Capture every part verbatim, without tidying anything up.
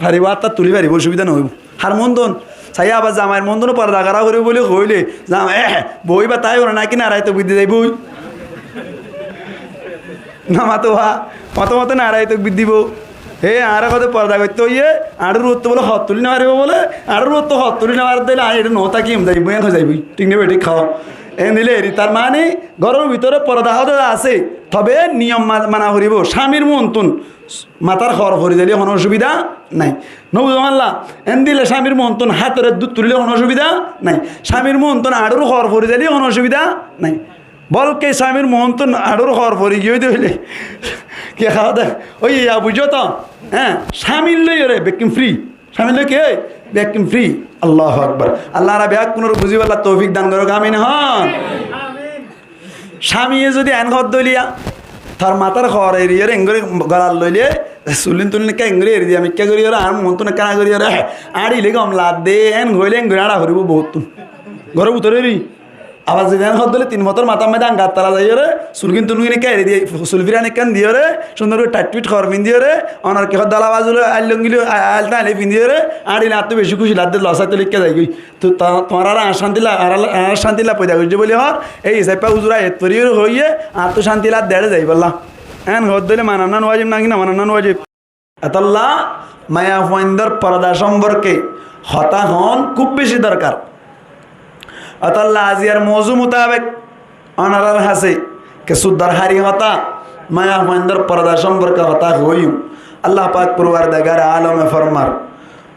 faribó, átta tulí faribó, osubidá noóibo. Hár muúntun, saiyé abar zamair muúntun porda gorá foribó buli hoilé, zama-, eh, bou íba tái óre náki narai tokbir di zaibói. Nomato ba, moto moto narai tokbir dibó. Hé, añáre hoóde porda goitté hoiyé, añárar uottú bóle hot tulí nofaribó bóle, añárar uottú hot tulí nofaredde óile añí eçé notákiyum, zaibói, en hoi zaibói. Thík né bethík hoó? Endilla eri, tar mani, góror bútore porda hoóde asé, tobe niyom ma-, mana foribó. Cámir muúntun matár hoor fori zailé honó osubidá nái. Nobuzó malla? Endilla cámir muúntun hátor eddúr tulíle honó osubidá nái. Cámir muúntun añçur hoor fori zailé honó osubidá nái. Bólke cámir muúntun añçur hoor fori giyói de óile, ki hoó de? Ói, ya buijjó to? Hé, cámir lói ore bekkún fri. Cámir lói ki? Bekkún fri. Allahu Akbar. Allah añára beggúnore buzibálla toufik dan gorouk. Amin hoón. Cámiye zodi eén hoódde óiliya, tar matár hoor eriyóre engori golat loile, sulín tulín ekká engori eri diya, mikká goríyoré, añár muúntun ekká goríyoré, añçile gom laadde, eén hoilé engori añça foribó bouttún. Góror bútore eri. Abar zodi eén hoódde óile tin fotór matár maze angattala zaiyóre, sulgín tulgín ekká eri diya, sul firan ekkán diyóre, cúndor gorí thait fit hoor findiyóre, onor ki hoódde ala bazule aillongili, a-, ailtá aile findiyóre, añçile añáttu beci kúci laadde, losáittú likká zaigói. Tu-, tu-, tuáñrare añár cánti la-, añár, añár cánti la foida goijjé buli hoór, ei hísafe uzur ayat foriyóre hoiyé, añáttu cánti la deçé zaibólla. Eén hoódde óile manannan wajib náki no manannan wajib? Etolla maiyafuaindór porda somporke hotá hoón kúb beci dorkar. Etolla aziyar mouzu mutabek onorár hásé kessú dorhari hotá, maiyafuaindór porda somporke hotá hoiyum. Allah pak Porwardegare alome formar,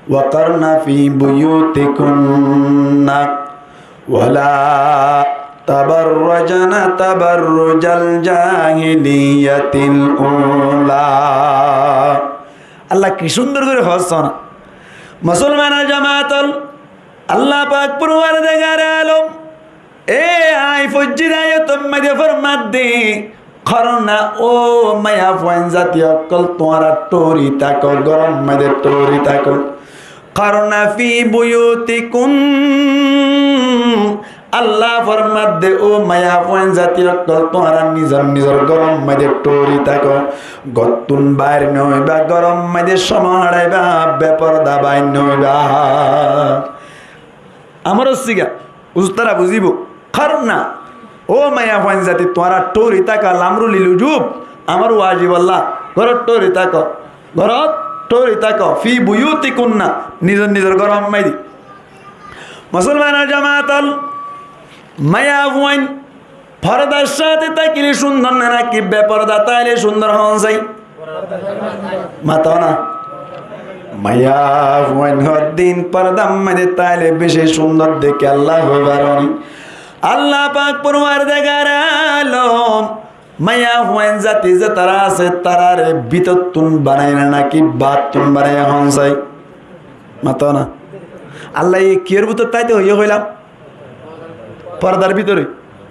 وقرن في بيوتكن ولا تبرجن تبرج الجاهلية الأولى. Allah ki cúndor gorí hoósson. Musolmanor jamaat ol, Allah pak Porwardegare alom E aññí foijjí de aiyat or maze formadde, "قرن", ó maiyafuain zati ókkol, tuáñra thóri táko, góror maze thóri táko. "قرن في بيوتكن", Allah formadde, "Ó maiyafuain zati ókkol, tuáñra nizor nizor góror maze thóri táko. Góttun bair no óiba, góror maze cómoi háçaiba, beforda bair no óiba." Amor siga, uzur tara buzibo. "قرن", ó maiyafuain zati, tuáñra thóri táka, lamru lil ujub, amor wajib Allah, górot thóri táko, górot thóri táko, "في بيوتكن", nizor nizor góror maze. Musolmanor jamaat ol, maiyafuain fordar sáte tákile cúndor né náki beforda táile cúndor hoón sai? Mató na. Maiyafuain hoddin fordar maze táile beci cúndor dé, kiyólla hoi faron নি? Allah pak Porwardegare alom maiyafuain zati zetará asé, tarare bítottun banaiye né náki bairettun banaiye hoón sai? Mató na. Allah ye kiyór bútore táito hoiyé hoilam? Fordar bútore,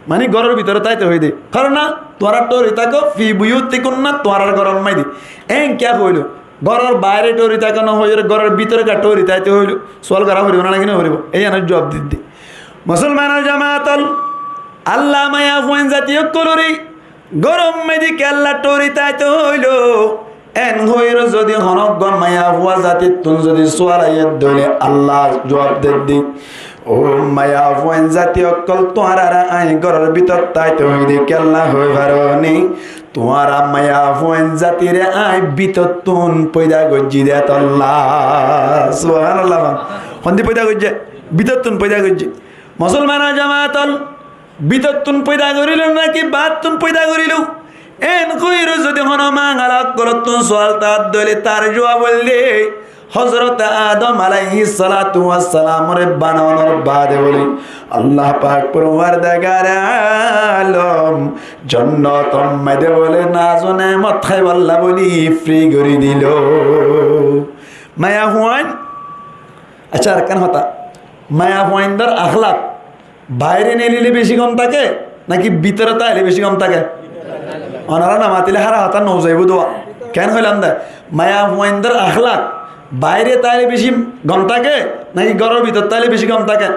mani góror bútore táito hoiyé dé. "قرن", tuáñra thóri táko, "في بيوتكن", tuáñrar góror maze. Eén kiyá hoilo? Góror baire thóri táko no hoiyóre góror bútore kiyá thóri táito hoilo? Sual gorá foribo né náki no foribo? Ei iánor juab didde. Musolmanor jamaat ol, Allah maiyafuain zati ókkolore góror maze kiyólla thóri táito hoilo? Eén hoiyóre zodi honó uggwá maiyafua zatittun zodi sual aiyé dé óile Allah juab dedde, "Ó maiyafuain zati ókkol, tuáñrare aññí góror bútore táito hoiyí dé, kiyólla hoi faron নি? Tuáñra maiyafuain zatire aññí bítottun foida goijjí dé etolla." Subhanallah. Hondi foida goijjé? Bítottun foida goijjé. Musolmanor jamaat ol, bítottun foida goriló né náki bairettun foida goriló? Eén hoiyóre zodi honó mangala ókkolottun sual táito óile tar juab óilde, Hozrote Adom alaihis salatu was salamore bananor baade bóle, Allah pak Porwardegare alom jonnotor maze bóle nazo nemot háibolla bóli fri gorí dilo. Maiyafuain, accá, arekkán hotá, maiyafuaindor akhlak baire neilile beci gom táke, náki bútore táile beci gom táke? Onora no matile hára hotá no zaibo dé. Keén hoilam dé? Maiyafuaindor akhlak baire táile beci gom táke, náki góror bútore táile beci gom táke?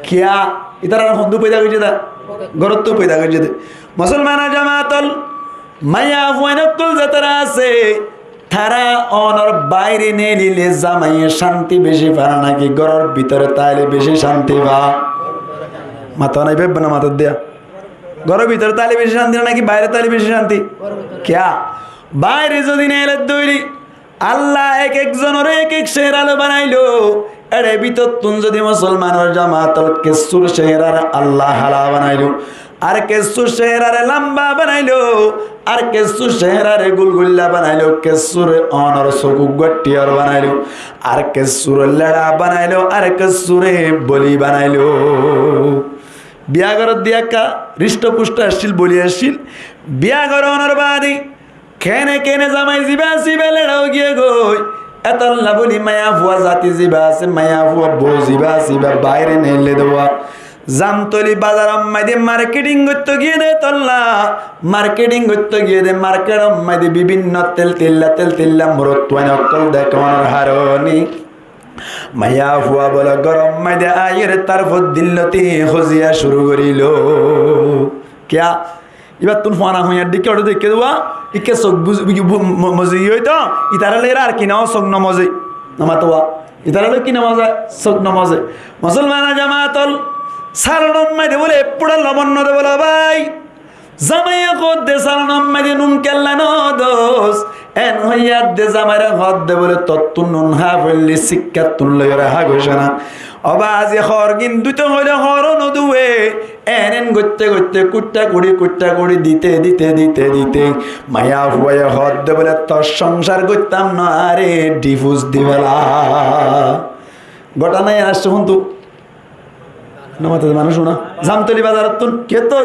Kiyá? Itarare hondú foida goijjé dé? Górottu foida goijjé dé. Musolmanor jamaat ol, maiyafuain ókkol zetará asé, Tará ónor baáire neelile zamaiye cánti beci fa náki góror bútore táile beci cánti fa? Mató nái, bebbe no mató diya. Góror bútore táile beci cánti náki baáire táile beci cánti? Kiyá? Baáire zodi neele dóile Allah ek ek zonoré ek ek cehera loi banailo. Ére bútottún zodi musolmanor jamaat ol kessúr ceherare Allah hala banailo, ar kessúr ceherare lamba banailo, ar kessúr ceherare gulgulla banailo, kessúre ónor suk uggwá thiyar banailo, ar kessúre leça banailo, ar kessúre boli banailo. Biya goródde ekká rictho puctho accíl, boli accíl. Biya gorónor baade kene kene zamai ziba asé iba leça ói giyé goi. Etolla buli maiyafua zati ziba asé, maiyafua bou ziba asé iba baáire neille dé. Zamtoli bazaror maze marketing goitto giyé dé etolla. Marketing goitto giyé dé marketor maze bibinno teltilla teltilla morotfuain ókkol dekónor harone maiyafua bole góror maze aiyóre tar foddilloti hoziya cúru gorílo. Kiyá? Ibattún fuana hoiyar dikká oçé deikké dé, íkka suk buz-, bu-, bu-, mo-, moze óito, itará loi ar ki no suk no moze, no mató. Itará loi ki no moze, suk no moze. Musolmanor jamaat ol, salonor maze bole ek fura lobon no de bole bái. Zamaiye hoódde salonor maze nun kiyólla no dos. En hoiyadde zamaire hoódde bole tottún nun há foille sikkattún loiyóre há goijjé na. Ó bazi, hoórgin duito hoile hoór ó no duwe. En en goitte goitte kuththá kuthi kuththá kuthi dite dite dite dite maiyafuaye hoódde bole tor songsar goittam no, are difus di fela. Góthana en aiccé hontú? No mató dé manúic, cúno. Zamtoli bazarottún. Kiyóttú?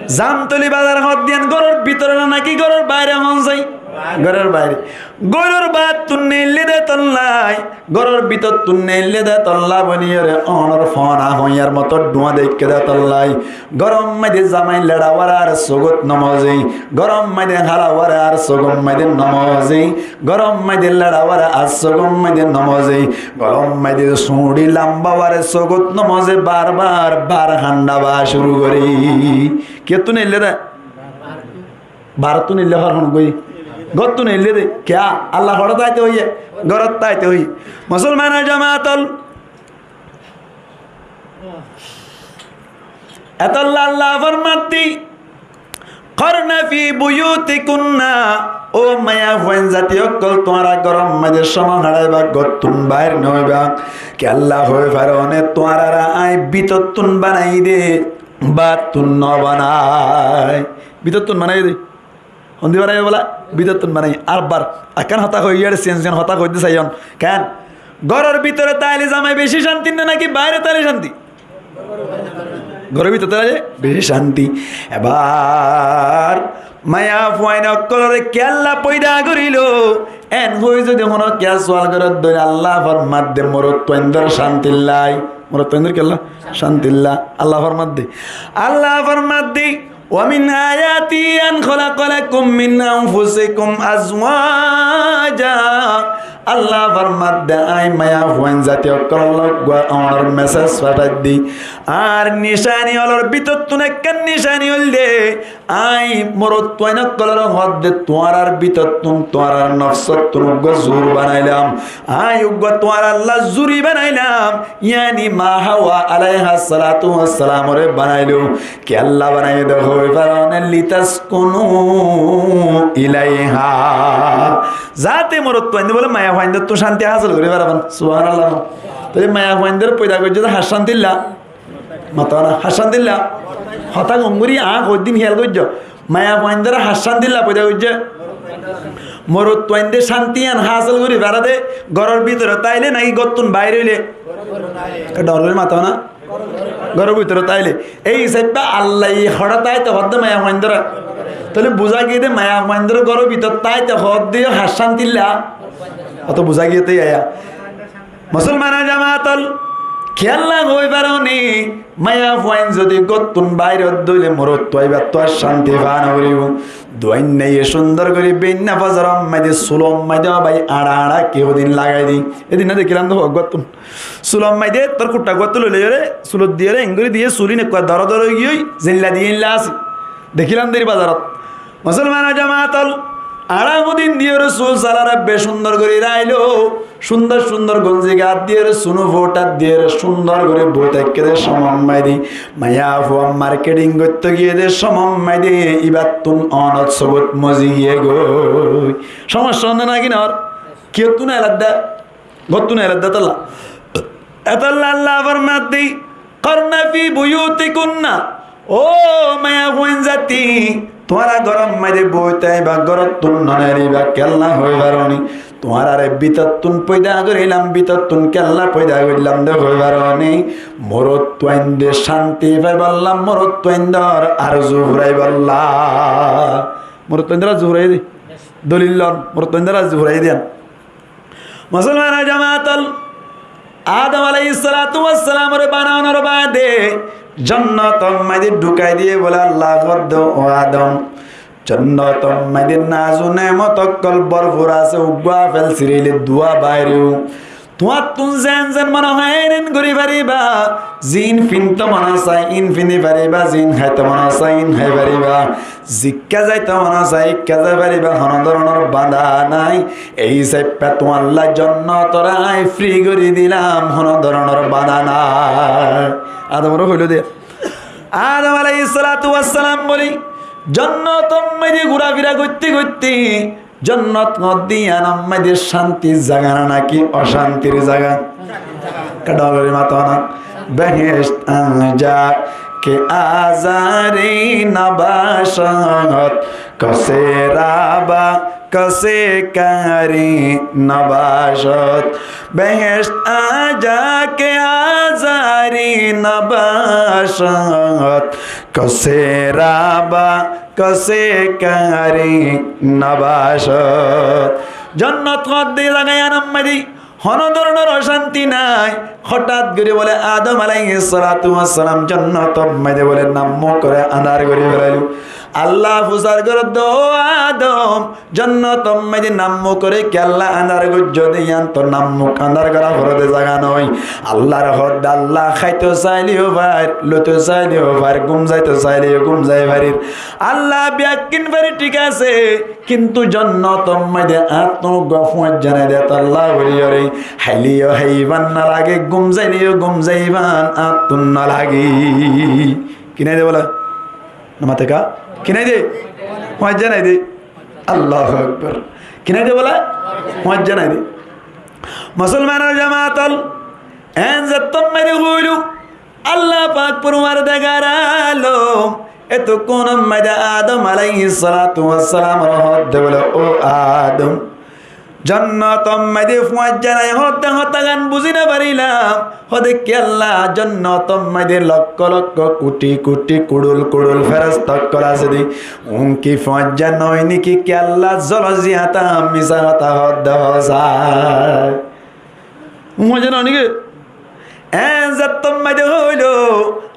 Zamtoli bazar hoódde en góror bútore na náki góror baáire hon sai? Góror baáire. Góror baárettún neille dé etolla. Góror bútottún neille dé etolla buli yóre ónor fuana hoiyar moto dhuáñ deikké dé etolla. Góror maze zamai leça ware ar suk ot no moze. Góror maze hala ware ar suk or maze no moze. Góror maze leça ware ar suk or maze no moze. Gólor maze suñçi lamba ware suk ot no moze, bar bar bar hánda ba cúru goré. Kiyóttú neille dé? Baárettú neille, hor hon goi? Górttú neille dé. Kiyá? Allah hoçé táite hoiyé? Górot táite hoiyé. Musolmanor jamaat ol, etolla Allah formadde, "Qarna fi buyutikunna", ó maiyafuain zati ókkol, tuáñra góror maze cómoi haçaiba, górttún baáir no óiba. Kiyólla hoi faro né, tuáñrare añí bútottún banai dé, baárettún no banai. Bútottún banai dé. Hondilla banai bola, bútottún banai. Ar bar ekkán hotá hoi, iyóre siyan siyan hotá hoitó saiyón. Ken? Góror bútore táile zamai beci cánti na náki baáire táile cánti? Góror bútore táile beci cánti. Ebar maiyafuain ókkolore kiyólla foida gorílo? En hoi zodi honó kiyá sual goré dé óile Allah formadde morotfuaindor cántilla. Morotfuaindor kiyólla? Cántilla. Allah formadde. Allah formadde, "Wa min ayatihi an khalaqa lakum min anfusikum azwaja." Allah formadde, añí maiyafuain zati ókkolor uggwá añár mesej fathái dí. Añár nicani ólor bútottún ekkán nicani óilde, añí morotfuain ókkolore hoódde tuáñrar bútottún, tuáñrar nofsottún uggwá zur banailam. Añí uggwá tuáñralla zuri banailam. Yáni ma Hawa alaiha salatu wassalamore banailo. Kiyólla banaiyé dé hoi faro né? "Litaskunu ilaiha." Zate morotfuainde bole maiyafuaindottú cánti hásil gorí faro. Subhanallah. Tóile maiyafuaindor foida goijjé dé hár cántilla? Mató na, hár cántilla? Hotá gom gorí añí hoiddín hiyal goijjó. Maiyafuaindore hár cántilla foida goijjé? Morotfuainde cánti yián hásil gorí fare dé góror bútore táile náki górttún baáir óile? Dór gorí mató na? Góror bútore táile. Ei hísafe Allaye hoçé táite hoódde maiyafuaindore. Tóile buzá giyé dé maiyafuaindore góror bútore táite hoódde yó hár cántilla. Óto buzá giyé dé yá. Musolmanor jamaat ol, kiyólla hoi faro né, maiyafuain zodi górttún baáir ódde óile morotfua ibattú ar cánti fa no foribó. Duainnaye cúndor gorí beinna fozoror maze sulor maze ó bái añça añça ki hodin lagai dí. Edin na dekílam dé górttún. Sulor maze tor kuththá górttú loi loiyóre, sulot diyóre, engorí diyé, sul ín ekkán dóro dóro ói giyói, zeinlla diyé éinlla asé. Dekílam dé bazarot. Musolmanor jamaat ol, Añçá fudin diyóre sul salare be cúndor gorí railo, cúndor cúndor gonzi gat diyóre, sunu fouthar diyóre, cúndor gorí boi táikke de cómot maze de, maiyafuwa marketing goitto giyé de cómot maze de, íbattún onot sóbut mozi giyé goi. Cómoccá ór né náki nor? Kiyóttun ailadde? Góttun ailadde tolla. Etolla Allah formadde, "Qarna fi buyutikunna." Ó maiyafuain zati, tuáñra góror maze boi táiba, górottún no neriba, kiyólla hoi faróni? Tuáñrare bítottún foida gorílam, bítottún kiyólla foida gorílam de hoi faróni? Morotfuain de cánti faibolla, morotfuaindor arzu furaibolla. Morotfuaindor arzu furai de. Dolil lon, morotfuaindor arzu furai de. Musolmanor jamaat ol, Adam alaihissalatu wassalamore banaonor baade jonnotor maze dhukai diye bole Allah hoódde, "Ó Adam, jonnotor maze nazu nemot ókkol borfur asé, uggwá afel sirile duwá bairebo. Tuáñttun zen zen mone hoó en en gorí fariba, zin finto mone sai in fini fariba, zin haito mone sai in hai fariba." Zikká zaito mone sai ikká zai fariba, hono dóronor bada nái. Ei hísafe tuáñlla jonnotoré añí fri gorí dilam, hono dóronor bada nái. Adamoré hoiló de. Adam alaihissalatu wassalam bóli, jonnotor maze gúrafira goitté goitté, jonnot hoódde yián ammáide cántir zaga ná náki ocántir zaga? Ekka dhoóñr gorí mato na. Behesht añjá ke azari nabashad, kase raba, kase kari nabashad. Behesht añjá ke azari nabashad, kase raba, kase kari nabashad. Jonnot hoódde zaga yián ammáide hono dóronor ocánti nái. Hotát gorí bole Adam alaihissalatu wassalam jonnotor maze bole nammuk goré andár gorí felailo. Allah fusár gorédde, "Ó Adam, jonnotor maze nammuk goré kiyólla andár goijjó de? Yián to nammuk andár gorá foré de zaga noó." Allaré hoódde, "Allah, háito saileyó fair, loito saileyó fair, gúm zaito saileyó gúm zai farir." Allah bekkín fare, thík asé, kintu jonnotor maze añáttun uggwá fuañijja nái de, tolla buli yoré, háileyó háiban no lage, gúm zaileyó gúm zaiban añáttun no lage. Ki nái de bole? No mate ká? Ki nái de? Fuañijja nái de. Allahu Akbar. Ki nái de bole? Fuañijja nái de. Musolmanor jamaat ol, en zettót maze hoiló, Allah pak forwardigare alom, etukkúnor maze Adam alaihissalatu wassalamoré hoódde bole, "Ó Adam, jonnotor maze fuañijja nái hoódde hotágan buzí no farilam." Hoódde, "Kiyólla jonnotor maze lokko lokko kuti kuti kudul kudul feresta ókkol asé de, un ki fuañijja noó né ki? Kiyólla zolo ziyata misá hotá hoódde hoó sai?" Fuañijja noó né ki? En zettót maze hoiló,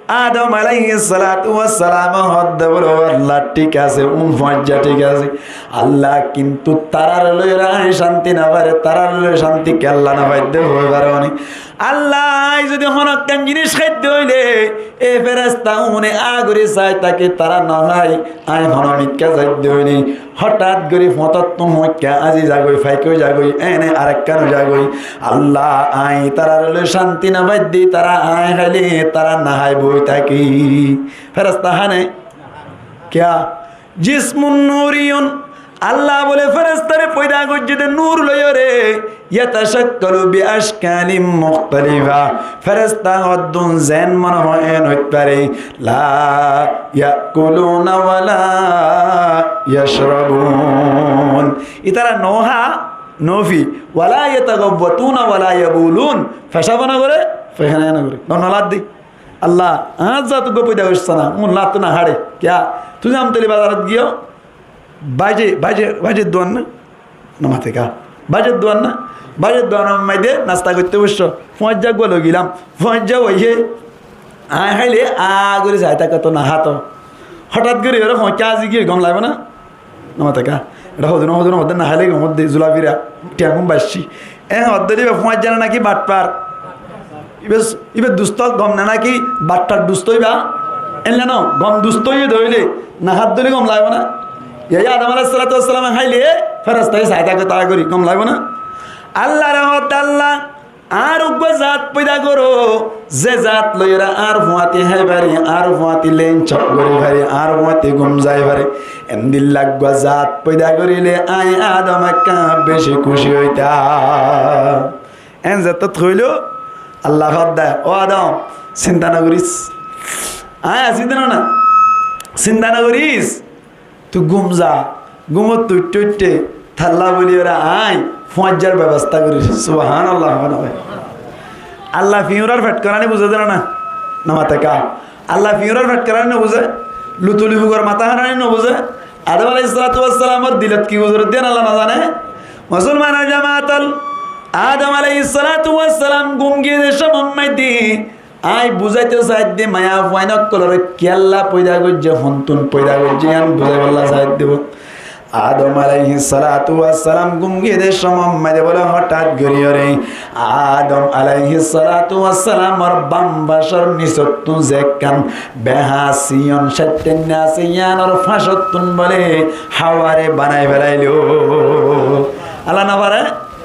Adam alaihissalatu wassalame hoódde bole, "Ó Allah, thík asé, un fuañijja thík asé." Allah, kintu tarare loiyóre añí cánti no fair, tarare loiyóre cánti kiyólla no fair de hoi faróni? Allah, añí zodi honókkan jinis háidde óile, e feresta une a gorí sai táke, tará no hái, añí hono mikká zaidde óile, hotát gorí foñtottún hoikká azi zagói, faik ói zagói, ene arekkan ói zagói. Allah, añí tarare loi cánti no faidde, tará añí háile tará no hái boi táke. Feresta há né? Kiyá? Jismun nuriyun. Allah bole ferestare foida goijjé de nur loiyóre, yatashakkalu bi ashkalin mukhtalifa. Feresta hoddún zen mone hoó en óit fare. La yakuluna wala yashrabun. Ítara no há, no fi. Wala yatagawwatuna wala yabulun. Fecábo no goré, fecána no goré. No, no ladde. Allah, añár zat uggúa foida goijjé na, uggúa lat no haçe. Kiyá? Tui zamteli bazarot giyó, báize, báize, báize duan na? No mate ká. Báize duan na? Báize duanor maze nasta goitté boiccó. Fuañijja uggúa loi gilam. Fuañijja uggúa ye. Añí háile a gorí sai táke, to no há to. Hotát gorí ore fuañijja azi giyé, gom laibo na? No mate ká. Eçé hodún, hodún, hodún no háile gom de, zula fira, tiañ gom baiccí. E hodde íba fuañijja na náki battfar? Íba, íba dustó gom na náki battfar dustó íba? Éilla no, gom dustó íba de óile, no hádde óile gom laibo na? Yá Adam aláihis salátu wassalam háile, ferestaye sai táke, ta gorí gom laibo na? Allaré hoó de, Allah, añár uggwá zat foida goró, ze zat loiyóre añár fuáñti hái fari, añár fuáñti lein cok gorí fari, añár fuáñti gúm zai fari. Endilla uggwá zat foida goríle añí Adam ekká beci kúci óitam. En zetót hoiló, Allah hoó de, "Ó Adam, sinta no goris. Añí así de no na. Sinta no goris. Tui gúm za, gúmottú uiththé uiththé talla buli óre añí fuañijjar bebosta gorir." Subhanallah, hoó na bái. Allah fiñúrar fet gorá ni buzé de no na? No mate ká? Allah fiñúrar fet gorá ni no buzé? Lutuli fugor matá hára ni no buzé? Adam aláihis salátu wassalamor dilot ki guzoré de yián Allah no zane? Musolmanor jamaat ol, Adam aláihis salátu wassalam gúm giyé de cómot maze Aññí buzáito saidde maiyafuain ókkolore kiyólla foida goijjé, hontún foida goijjé, yián buzáibolla saidde. Adom alaihissalatu wassalam gúm giyé dé cómot maze bóle hotát gorí ore Adom alaihissalatu wassalamor bam bacór nisottún zekkán beha siyon caittainna asé, yiánor fañsottún bóle Haware banai felailo. Allah no fare?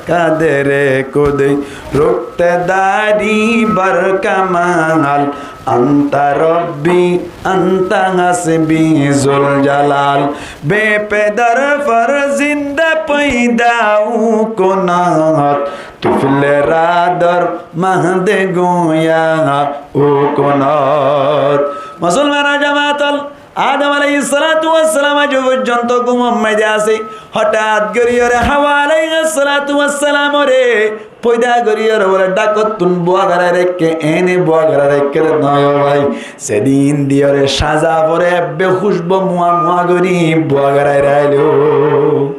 Kadere kudei rukte dari bar kamal, anta Rabbi, anta hasbi zul jalal. Be pedar farzind poida u kunot, tufle radar mahde goya u kunot. Musolmanor jamaat ol, Adom alaihissalatu wassalam aijjó foijjonto gúmor maze asé. Hotát gorí ore Hawa alaihissalatu wassalamore foida gorí ore bóle dhakottún bua gorai raikké, ene bua gorai raikké de no bái. Zedin di ore saza fore ebbe kúcbu mua mua gorí bua gorai railo.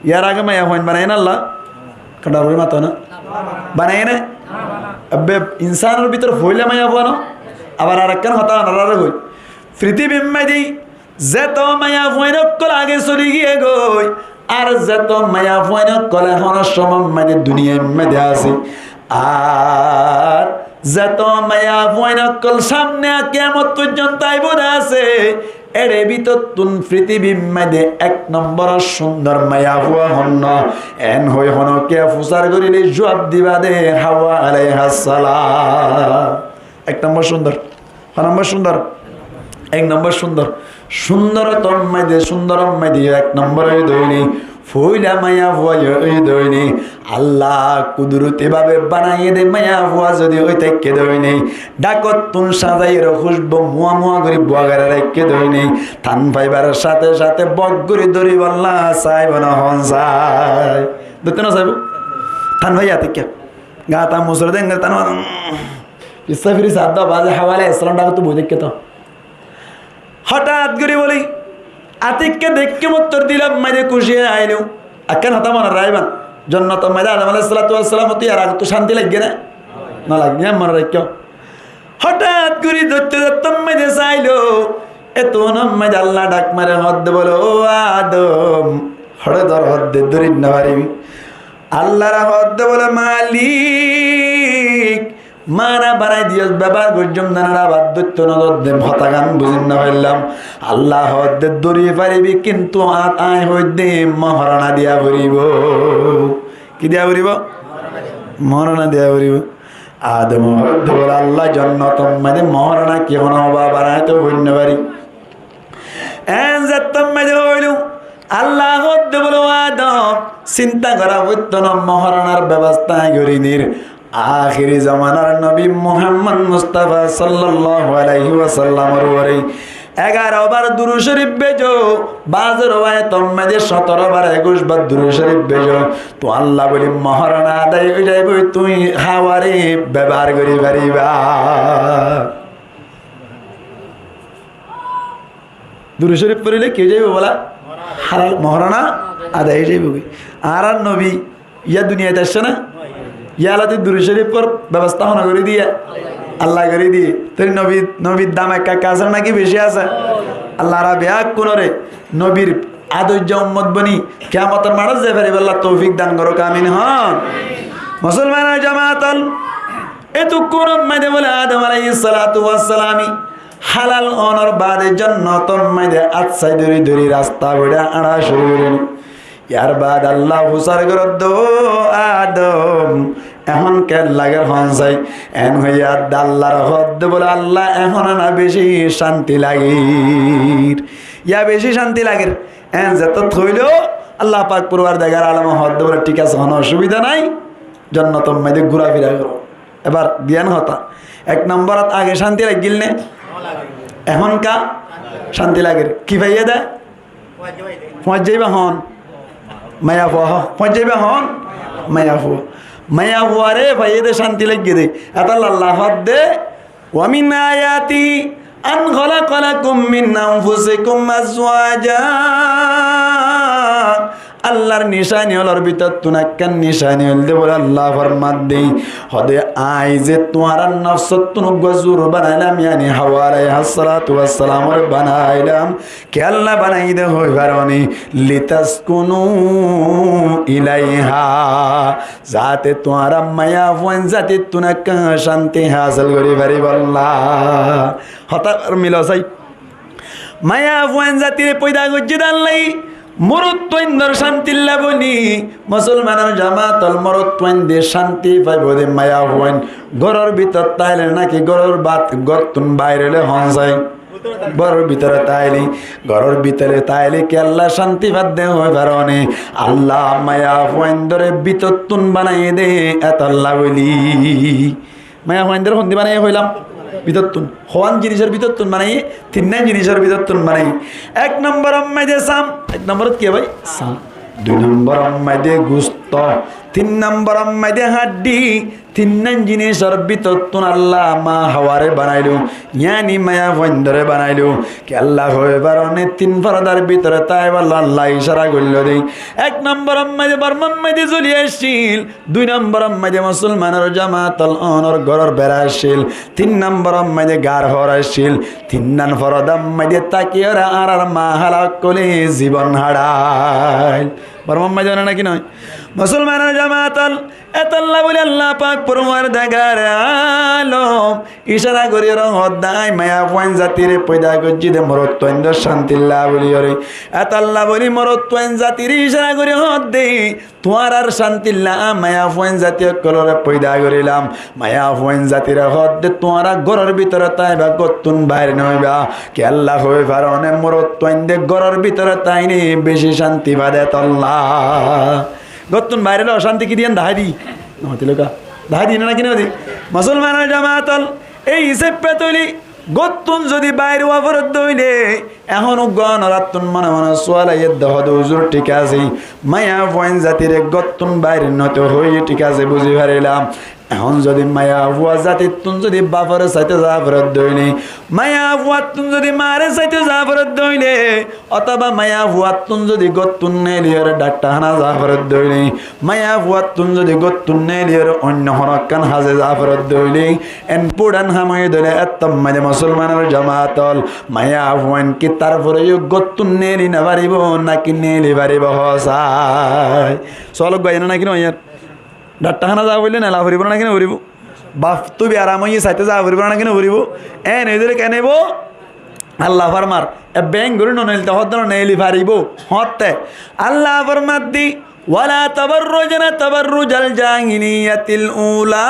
Yar age maiyafuain banaiye né Allah? Kandar gorí mato na. Banaiye né? Ebbe insánor bútore foila maiyafua no? Abar arekkán hotá onoráre hoi. Fitibir maze zeto maiyafuain ókkol age soli giyé goi, ar zeto maiyafuain ókkol ehón cómot maze duniyair maze asé, ar zeto maiyafuain ókkol samne kiyamot foijjonto aibo de asé, ére bútottún fitibir maze ek nombor cúndor maiyafua hon no? En hoi honókiye fusár goríle juab diba de Hawa alaihassalam. Ek nombor cúndor. Hon nombor cúndor? Ek nombor cúndor. Cúndor ottór maze, cúndor ottór maze ek nombor óiye de óile, foila maiyafua óiye de óile, Allah kuduroti babe banaiye de maiyafua zodi ói táikke de óile, dhakottún sazaiyore kúcbu mua mua gorí bua gorai raikké de óile, tan faibar sáte sáte bok gorí dóribolla saibo né hon sai? Dóitto no saibo? Tan faiya táikke. Gaa tan musore de engori tan faiya. Issa firi sadda baze Hawa alaihissalam dhakottú boi táikke to. Hotát gorí bóle, atikka deikké mottor dilor maze kúci ailo. Ekkán hotá mone raiban, jonnotor maze Adom alaihissalatu wassalam ottu yar agottú cánti laiggé né? No laiggé, yián mone raikko. Hotát gorí dóitto dóitto maze sailo, ettunor maze Allah dhak mare hoó de bóle, "Ó Adom, hoçé dór?" Hoó de, "Dóri no faribi." Allahre hoó de bóle, "Malik, mana banai diyós, bebohár goijjóm de, na abar dóitto no dór de, hotá gán buzí no faillám." Allah hoó de, "Dóri faribi, kintu aññí hoó de mohórana diya foribo." Ki diya foribo? Mohórana diya foribo. Adom hoó de bóle, "Allah, jonnotor maze mohórana ki honó ba, banai to fori no fari." En zettót maze óilo, Allah hoó de bóle, "Ó Adom, sinta gora foitto no, mohóranar bebosta gorí dir." Ahéri zomanar nobi Muhammod Mustafa sallallahu alaihi wasallamor uore egaro bar durud corif bezo, baze rowayetor maze sótoro bar, ekuc bar durud corif bezo. Tuáñlla bóli mohórana adai ói zaibo, tuñí Haware bebohár gorí fariba. Durud corif forile ki ói zaibo bola? Halal, mohórana adai ói zaibo goi. Añárar nobi yá duniyait aiccé na? Yá alati durud corifor bebosta hone gorí diye? Allah gorí diye. Tóile nobi, nobir dam ekka ekka asé naki beci asé? Allah rabbe beggúnore nobir adorja ummot boni kiyamotor maçot zai faribálla toufik dan gorouk, amin hon. Musolmanor jamaat ol, etukkúnor maze bóle Adom alaihissalatu wassalame Hálal ónor baade jonnotor maze át sai dóri dóri rasta beçá añça cúru gorí. Yar baade Allah fusár gorédde, "Ó Adom, ehón ken lager hon sai?" En hoiyé de Allahr hoódde bóle, "Allah, ehón na beci cánti lager." Yá beci cánti lager. En zetót hoiló, Allah pak purwardegar alom hoódde bóle, "Thík asé, hono osubida nai, jonnotor maze gúrafira goró." Ebar diyan hotá, ek nomborot age cánti laggíl né? Ehón ká cánti lager? Ki faiyé de? Fuañijja íba hon? Maiyafua hó. Fuañijja íba hon? Maiyafua. Maiyafuare faiyé de cánti laggé de. Etólla Allah hoódde, "Wa min ayatihi an khalaqa lakum min anfusikum azwaja." Allahr nicani ólor bútottún ekkán nicani óilde bóle Allah formadde, hoódde, "Añí ze tuáñrar nofsottún uggúa zur banailam, yáni Hawa alaihissalatu wassalamore banailam." Kiyólla banaiyí de hoi faróne? "Litaskunu ilaiha." Zaáte tuáñra maiyafuain zatittún ekkán cánti hásil gorí faribólla. Hotá ar milo sai. Maiyafuain zatire foida goijjé de Allaye morotfuaindor cántilla bóli. Musolmanor jamaat ól, morotfuainde cánti faibó de maiyafuain góror bútore táile náki góror bát-, górttún bair óile hon sai? Góror bútore táile, góror bútore táile kiyólla cánti fadde hoi faróne? Allah maiyafuaindóre bútottún banaiyé de etólla bóli. Maiyafuaindóre hondí banaiyé hoilam? Bútottún. Hoón jinisor bútottún banaiyé? Tinnán jinisor bútottún banaiyé. Ek nomboror maze sam, ek nomborot ki bái? Sam. Dui nomboror maze gusto. Tin nomboror maze hañçi. Tinnán jinisor bútottún Allah ma Haware banailó, yáni maiyafuaindóre banailó. Kiyólla hoi faróne? Tin fordar bútore táibolla Allah icára goilló de. Ek nomboror maze bormar maze zoli accíl, dui nomboror maze musolmanor jamaat ól, ónor góror bera accíl, tin nomboror maze gaar hór accíl, tinnán fordar maze tákiyóre añárar ma hála ókkole zibon háçail. Bormar maze óne náki noó? Musolmanor jamaat ól, etólla bóli Allah pak purwardegar alom icára gorí hoódde, añí maiyafuain zatire foida goijjí de morotfuaindór cántilla bóliyoré. Etólla bóli morotfuain zatire icára gorí hoódde, tuáñrar cántilla añí maiyafuain zati ókkolore foida gorílam. Maiyafuain zatire hoódde, tuáñra góror bútore táiba, górttún bair noóiba. Kiyólla hoi faróne? Morotfuainde góror bútore táile beci cánti fade etólla. Górttún bair óile ocánti ki diyan dahái di? Noó, tilka. Dahái di né náki noó di? Musolmanor jamaat ól, ei hísafe tuli górttún zodi bair ówa foredde óile, ehón uggúa ónorattún mone mone sual aiyér de, hóde, "Uzur, thík asé, maiyafuain zatire górttún bair noóito hoiyé, thík asé, buzí farilám. Ehón zodi maiyafua zatittún zodi bafor sáite za foredde óile, maiyafuattún zodi maare sáite za foredde óile, otóba maiyafuattún zodi górttún neeliyóre dhákthahánat za foredde óile, maiyafuattún zodi górttún neeliyóre oinno honókkán háze za foredde óile, en fúçan ham óiye de óile, ettór maze musolmanor jamaat ól, maiyafuain ki tarfore yó górttún neeli nofaribó náki neeli faribó hoó sai?" Sual uggúa aiyér né náki noó aiyér? Dhákthahánat za foille neela foribó né náki noforibó? Baf tubi aram óiye sáite za foribó né náki noforibó? En óile kene óibo? Allah formar, ebbe en gorí noneelito hoódde, neeli faribó. Hoóñtte Allah formadde, "Wala tabarrujna tabarrujal jahiliyatil ula."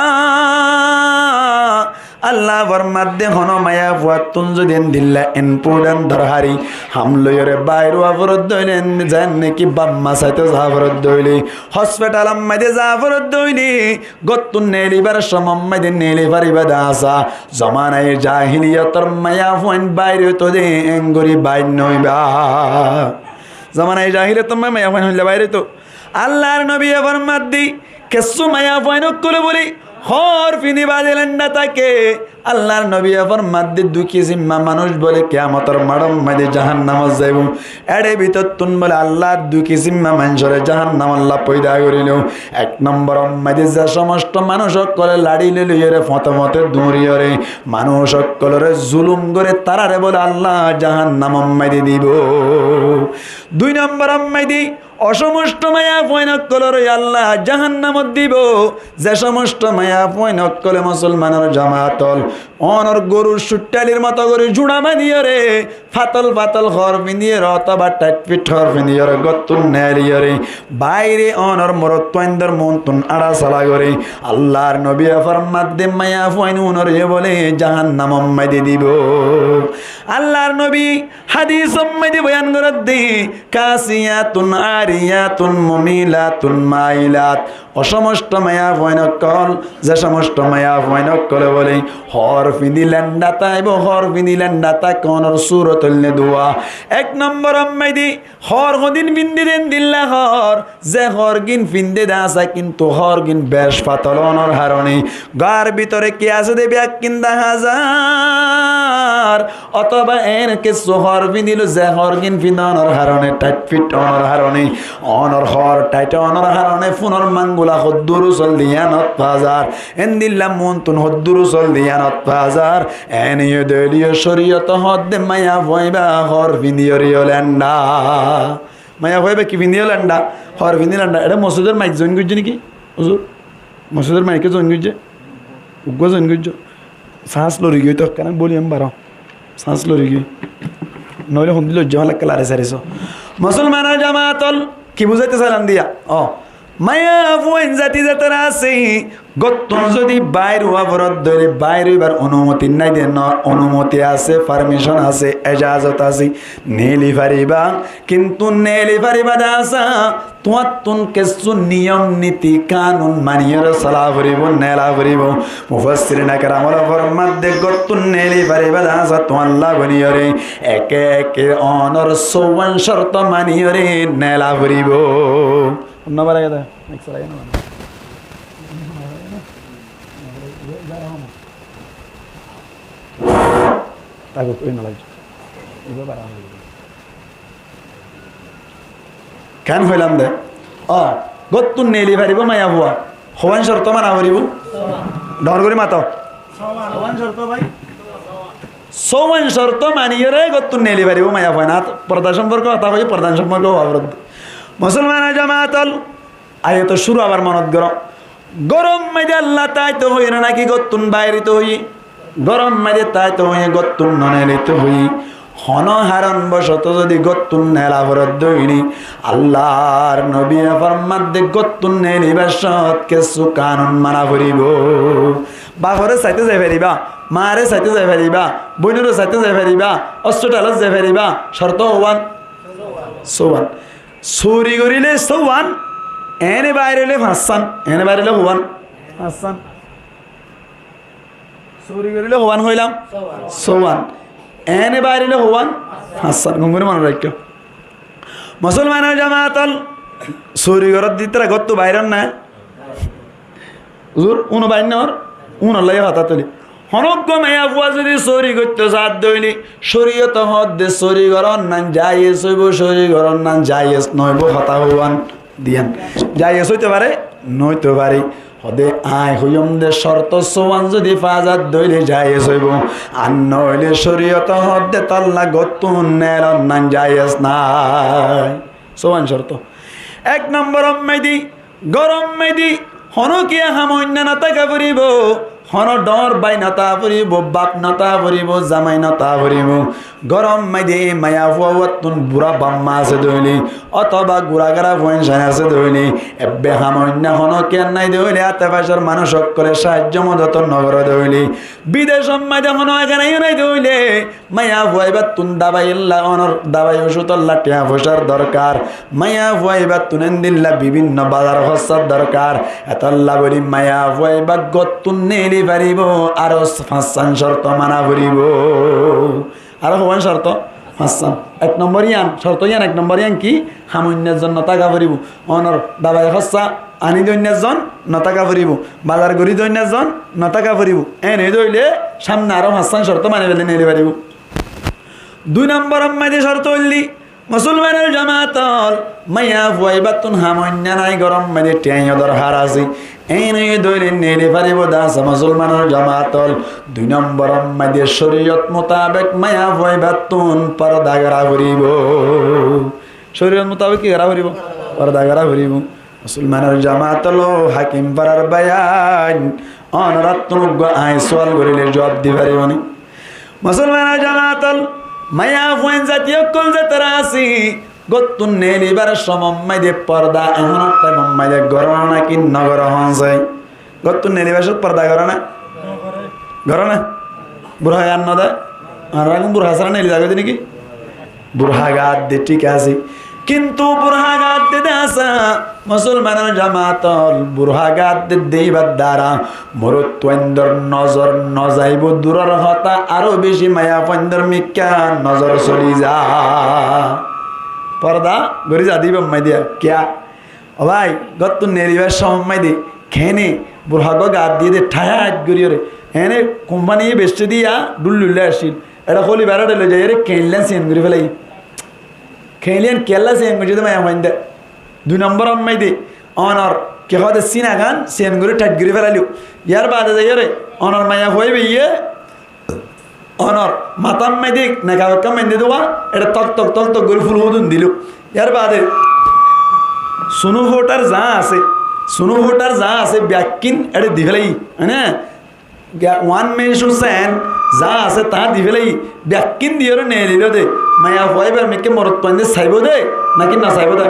Allah formadde, honó maiyafuattún zodi endilla en fúçan dorhari ham loiyóre bair ówa foredde óile, en zeén náki bafma sáite za foredde óile, hospitalor maze za foredde óile, górttún neelibar cómot maze neeli faribá de asé. Zomanaye jahiliyotor maiyafuain bair óito de, en gorí bair noóiba. Zomanaye jahiliyotor maze maiyafuain hoilla bair óito. Allahr nobiye formadde, kessú maiyafuain ókkole bóli hóor fini baade lendha táke. Allahr nobiye formadde, dui kisimma manúic bóle kiyamotor maçor maze jahannamot zaibo. Éçe bútottún bóle Allah dui kisimma maincóre jahannamolla foida gorílo. Ek nomboror maze ze somosto manúic ókkole laçi loi loiyóre foñte foñte duñriyóre manúic ókkolore zulum gore, taráre bóle Allah jahannamor maze dibo. Dui nomboror maze Ocómosto maiyafuain ókkolore Allah jahannamot dibo. Ze cómosto maiyafuain ókkole, musolmanor jamaat ól, onor gorur cutthalir moto gori jura baniyore, fatol fatol hór findiyore otóba thaithfit hór findiyore góttun neeliyore baire onor morotfuaindor muúntun añçá sala gori, Allar nobiye formadde maiyafuain unore bóle jahannamot maidi dibo. Allar nobi hádisot maidi boyan goredde, kásiyatun, ariyatun, mumilatun, mailat. Ó cómosto maiyafuain ókkol, ze cómosto maiyafuain ókkole bóle hór findi lenda táibo, hór findi lenda táibo, onor surot óilde duwa. Ek nombor ommáide hór hodin findede endilla hór, ze hórgin findede asé kintu hórgin bec fatol ónor harone gór bútore ki asé de biyakkín daházar. Otóba en kessú hór findilo ze hórgin findonor harone, thaithfit ónor harone, ónor hór thaith ónor harone funor mangula hoddúr usol de yíanot fazar, endilla muúntun hoddúr usol de yíanot fazar. Ene yó dóile yó coriyote hoódde maiyafua ibá hór findiyore yó lenda. Maiyafua ibá ki findiyore lenda? Hór findiyore lenda. Eçé mosjidor maik zoin goijjé né ki? Huzur, mosjidor maike zoin goijjé? Uggúa zoin goijjé? Sañs lori giyói to, ekkán boliyum baró. Sañs lori giyói. Noóile hondilla óijje, félakka lari sari só. Musolmanor jamaat ól, ki buzaito sailam diya? Ó, maiyafuain zati zetará asé, góttun zodi bair ówa forot dóile, bair óibar onumoti nái de, no, onumoti asé, parmicon asé, ejazot asé, neeli faribá. Kintu neeli faribá de asé, tuáñttun kessú niyom niti kanun maniyore sola foribó, neela foribó. Mufassirin keram ókkole formadde góttun neeli faribá de asé tuáñlla guniyore eke eke ónor sóuwan corto maniyore neela foribó. Honna bara gede, ek salai na. Tago koi na lagé. Iba bara. Keén hoilam de? Ó, góttun neeli faribó maiyafua. Houwan corto mana foribó? Dóñr gorí mato. Sóuwan corto maniyore góttun neeli faribó maiyafua. Na, porda somporke hotá hoiyé, porda somporke hotá hoiyé. Musolmanor jamaat ól, aiyó to cúru abar monot goró. Góror maze Allah táito hoiyé né náki góttun bairito hoiyé? Góror maze táito hoiyé, góttun no neelito hoiyé. Honó haron bocoto zodi góttun neela foredde óile, Allar nobiye formadde góttun neelibar cót kessú kanun mana foribó. Bafore saito zai faribá, mare saito zai faribá, boinore saito zai faribá, hospitalot zai faribá, corto houwan? Sóuwan. Suri goríle sóuwan, ene bair óile fañssan, ene bair óile houwan? Fañssan. Suri goríle houwan hoilam? Sóuwan. Ene bair óile houwan? Fañssan. Gom gorí mone raikkó. Musolmanor jamaat ól, suri goródde ítara góttu bair ór né? Huzur, uno bair no ór, unolla hotá tuli. Honó uggúa maiyafua zodi sóri goitto saádde óile, córiyote hoódde sóri gorón nan jayes óibo, córi gorón nan jayes no óibo, hotá houwan diyan. Jayes óito fare, no óito fare. Hoódde aññí hoiyúm de corto sóuwan zodi fazadde óile jayes óibo, ar no óile córiyote hoódde tolla góttun neelón nan jayes nái. Sóuwan corto. Ek nombor ommáide, góror maze honókiya hamoinna no táka foribó, honó dóñr bái no táka foribó, baf no táka foribó, zamai no táka foribó. Góror maze maiyafua uattún bura bafma asé de óile, otóba guragara fuain cán asé de óile, ebbe hamoinna honókiya nái de óile, ate facor manúic ókkole saáijjo modot no goré de óile, bidecor maze honó eganaiyo nái de óile, maiyafua ibáttun dabai ella, onor dabai ocútolla thiañ foicár dorkar. Maiyafua ibáttun endilla bibinno bazar hossár dorkar. Etolla bóli maiyafua ibá góttun neeli faribó, aró fañssan corto mana foribó. Aró houwan corto? Fañssan. Ek nombor yián, corto yián, ek nombor yián ki? Hamoinna zon no táka foribó. Onor dabai hossá aní doinna zon no táka foribó, bazar gorí doinna zon no táka foribó. Ene de óile samne aró fañssan corto mani fele neeli faribó. Dui nombor ommáide corto óilde, musolmanor jamaat ól, maiyafua ibáttun hamoinna nái, góror maze thiañyo dorkar asé. Ene de óile neeli faribó de asé musolmanor jamaat ól. Dui nombor ommáide coriyot mutabek maiyafua ibáttun porda gora foribó. Coriyot mutabek ki gora foribó? Forda gorá foribó. Musolmanor jamaat ól, hákim farar báiyain, ónorattún uggwá aññí sual goríle juab di faribó né? Musolmanor jamaat ól, maiyafuain zati ókkol zetará así, góttun neelibar somot maze forda ehón thaimot maze goró né náki no goró, hoón sai? Góttun neelibar somot forda goró né? Goró né? Burha gan no de? Añára ehón burha sára neeli zagói de náki? Burha gat de, thík asé. Kintu burha gat de de asé, musolmanor jamaat ól, burha gat de de íbar dara morotfuaindor nozor no zaibó, duror hotá aró beci maiyafuaindor mikká nozor soli za. Forda gorí za de íbar maze de, kiyá? Ó bái, góttun neelibar somot maze de, keéne burha gán gat diyé de tháit gorí yóre. Eéne kumpániye beiccí diya dhúl dhulla accíl. Eçé hóli bará eçé loi zaiyóre keénillán siyan gorí félaiye. Keénillán kiyólla siyan goijjé de maiyafuainde. Dui nombor ot maze de, ónor ki hoó de, sínagan siyan gorí tháit gorí félailó. Yar baade zaiyóre ónor maiyafua íbaye ónor matár maze de nekab ekkán baindí de, eçé tok tok tok tok gorí ful húdun diló. Yar baade sunú fúthar za asé, sunú fúthar za asé, bekkín eçé di félaiye, mane, ga-, one man shoe chain za asé, taá di félaiye, bekkín diyóre neeliló de. Maiyafua íbar mikká morotfuainde saibó de, náki no saibó de?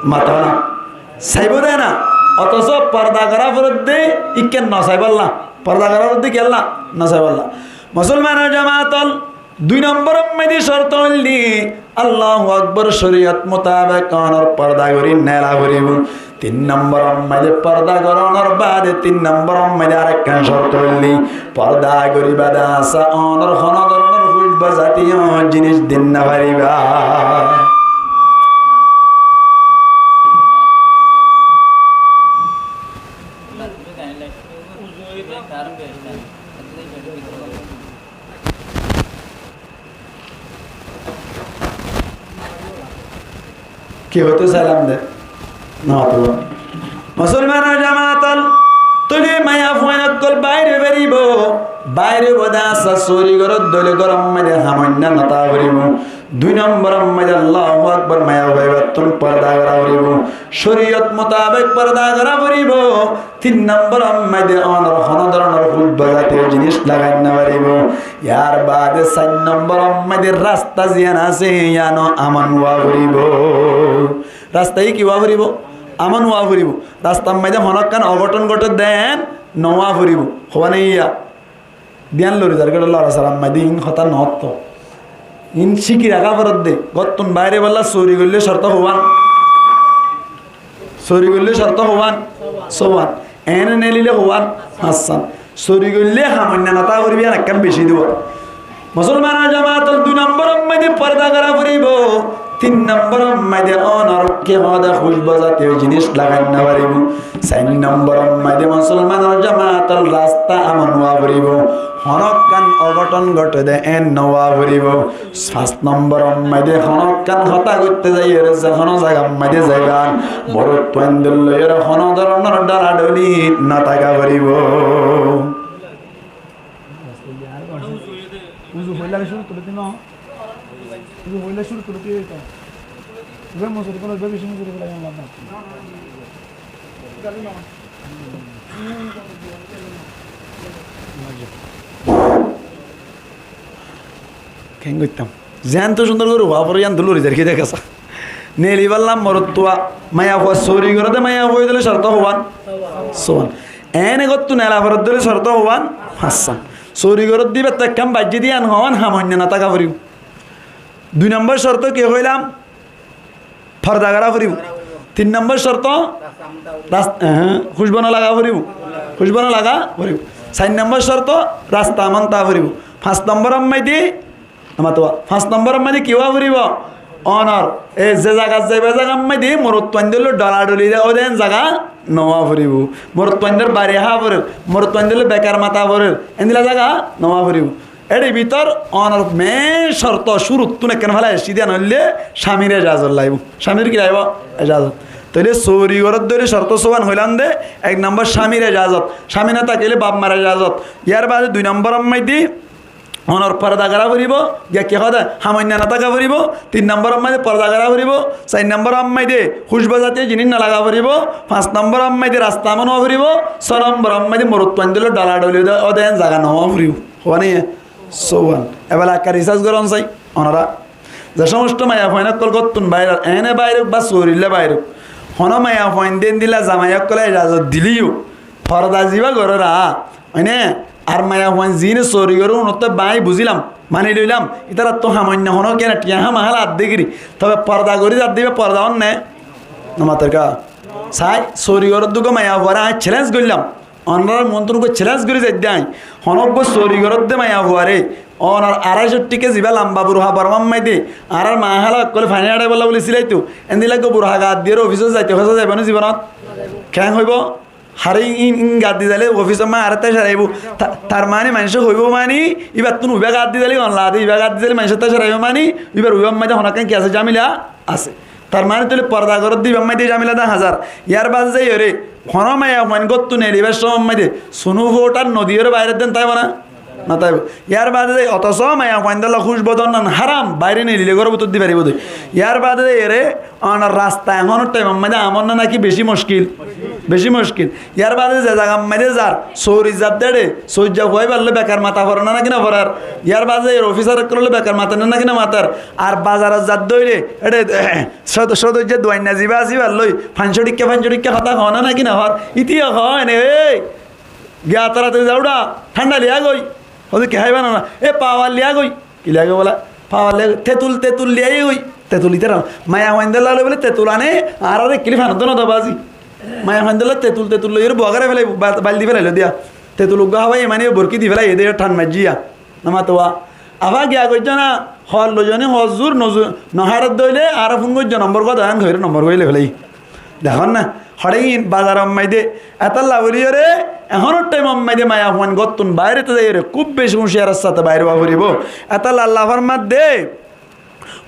Mató na. Saibó de na. Otoco forda gorá foredde íkka no saibólla. Forda gorá foredde kiyólla? No saibólla. Musolmanor jamaat ól, dui nombor ot maze de corto óilde, Allahu Akbar, coriyot mutabek ónor forda gorí neela foribó. Tin nombor ot maze de forda gorónor baade tin nombor ot maze de arekkán corto óilde, forda gorí baade asé ónor hono dóronor kúcba zatiyo jinis di no faribá. Ki hoitó sailam de? No hoitó. Musolmanor jamaat ól, tóile maiyafuain ókkol baáir ói faribó, baáir óibo de asé, sóri goródde óile góror maze hamoinna no táka foribó. Dui nombor ot maze de Allahu Akbar, maiyafua íbattún forda gorá foribó, coriyot mutabek forda gorá foribó. Tin nombor ot maze de ónor hono dóronor kúcba zatiyo jinis lagai no faribó. Yar baade sair nombor ot maze de rasta ziyán asé, yíano aman ówa foribó. Rasta yí ki ówa foribó? Aman ówa foribó. Rastar maze de honókkan ogothon gothé de eén no ówa foribó. Hoiba né yían? Diyan lori zargói, lora sarar maze de iín hotá no ótto. Iín cíki raká foredde. Góttun baáir óibolla sóri goillé corto hoibán? Sóri goillé corto hoibán? Sówan. Eéne neelilé hoibán? Fañssan. Sóri goillé hamoinna no táka foribó, yían ekkán beci de. Musolmanor jamaat ól, dui nombor ot maze de forda gorá foribó. Tin nombor ot maze de ónor ki hoó de kúcba zatiyo jinis lagai no faribó. Sair nombor ot maze de musolmanor jamaat ól, rasta aman ówa foribó. Honókkan ogothon gothé de eén no ówa foribó. Fañs nombor ot maze de honókkan hotá hoitté zaiyóre ze hono zagar maze de zaiban, morotfuain dór loiyóre hono dóronor dholadholi no táka foribó. Uzu foilla cúru tulí dino. Uzu foilla cúru tulí dito. Uzu mosuri kono beci mosuri kono lab nai. Keén goittám? Zeén to cúndor gorí ówa foré, yían to lori zar ki de kasa. Neelibálla morotfua, maiyafua sóri goródde maiyafua óile corto hoibán? Sówan. Eéne góttu neela foredde óile corto hoibán? Fañssan. Sóri goródde íbattú ekkán baijjé de yían hoibán, hamoinna no táka foribó. Dui nombor corto ki hoilam? Forda gorá foribó. Tin nombor corto, ras-, ehe, kúcba no laga foribó. Kúcba no laga foribó. Sair nombor corto, rasta aman táka foribó. Fañs nombor ot maze de, amar to fañs nombor ot maze de ki ówa foribó? Ónor, e ze zagat zaiba, e zagar maze de morotfuain dór loi dholadholi de, óden zaga no ówa foribó. Morotfuain dór bari há forer, morotfuain dór loi bekar mata forer, endilla zaga no ówa foribó. Ér bútore ónor main corto cúruttún ekkán félai aiccí de yían óilde camir ejazot laibó. Camir ki laibó? Ejazot. Tóile sóri goródde óile corto sówan hoilam de, ek nombor camir ejazot. Cami no tákile baf mar ejazot. Yar baade dui nombor ot maze de onor porda gora foribó, giyá ki hoó de, hamoinna no táka foribó. Tin nombor ot maze porda gora foribó, sair nombor ot maze húcbo zatiyo jinis no laga foribó, fañs nombor ot maze rasta amon ówa foribó, só nombor ot maze morotfuain dóilla dholadholi óde, óde en zaga no ówa foribó. Hoó né? Sówan. Ebela ekka risas goron sai, onora. Ze somosto maiyafuain ókkol góttun bairor, ene bairok ba sorilla bairok, hono maiyafuain de endilla zamai ókkole ijazot dileyo, porda ziba goróra, mane, ar maiyafuain zine sori goré unottú bái buzilam, mani loilam, itarattu hamoinna hono kena tiya hama hala adde giri, tobe porda gori zadde iba porda onne, no mater ka? Sai, sori goródde uggwá maiyafuare añí challenge goillám. Onorar muúntu uggwá challenge gorí zaidde añí. Honó uggwá sori goródde maiyafuare, onor aráico tikka ziba lamba burha bormar maze de, añárar ma hala ókkole faní añáibolla buli silaito, endilla uggwá burha gat diyóre ofisot zaito hoó zaibo né zibonot? Keén hoibo? Hare in, in gat di zaile ofisot ma añáre tácaraibó. Ta-, tar mani maincé hoibo mani, ibattún uiba gat di zaile, on lade iba gat di zaile maincé tácaraibó mani, ibar uibar maze honokkán ki asé, zamela asé. Tar mani tóile porda goródde ibar maze zamela dahá zar. Yar bade zaiyóre, hono maiyafuain góttu neelibar somot maze, sunu fouthar nodiyóre baire den táibo na? No táibo. Yar bade zai, otoso maiyafuain dólla húcbo dónnan háram, baire neelile góror bútoddi faribó de. Yar bade zaiyóre, onor rasta ehónor thaimor maze amon na naki beci muckil? Beci muckil. Yar bade ze zagar maze zar, sori zadde de, soijja fuaibar loi bekar mata forer na naki no forer? Yar bade zaiyóre ofisar ókkol loi bekar mater na naki no mater? Ar bazarot zadde óile, ede, sod-, sodorje duainna ziba asé ibar loi, fañcó tikka, fañcó tikka hotá hoó na naki no hoó? Itiyo hoó ene, ei, giya taratari zaura, thánda liya goi. Hoó de ki háiba na na? E pawar liya goi. Ki liya goi bola? Pawar liya goi. Tetul, tetul liya goi. Tetul itara. Maiyafuain dólla loi bole tetul ane, añárare kilif anodde no dobazi. Maiyafuain dólla tetul, tetul loiyóre bua gorí felai, ba-, baldi felai loi diya. Tetul uggwá hábai mani borki di felai, ede than maijjiya. No matowa. Afa giya goijjó na, hoor loijó né, hoor zur, no zur, no háredde óile, añáre fún goijjó, nombor gua dán, hoire nombor gua loi felai. Dekón na, hoçé in bazaror maze, etalla buli yóre, ehónor thaimor maze maiyafuain góttun baire te zaiyóre, kúb beci uñciyaror sáte baire ówa foribó. Etalla Allah formadde,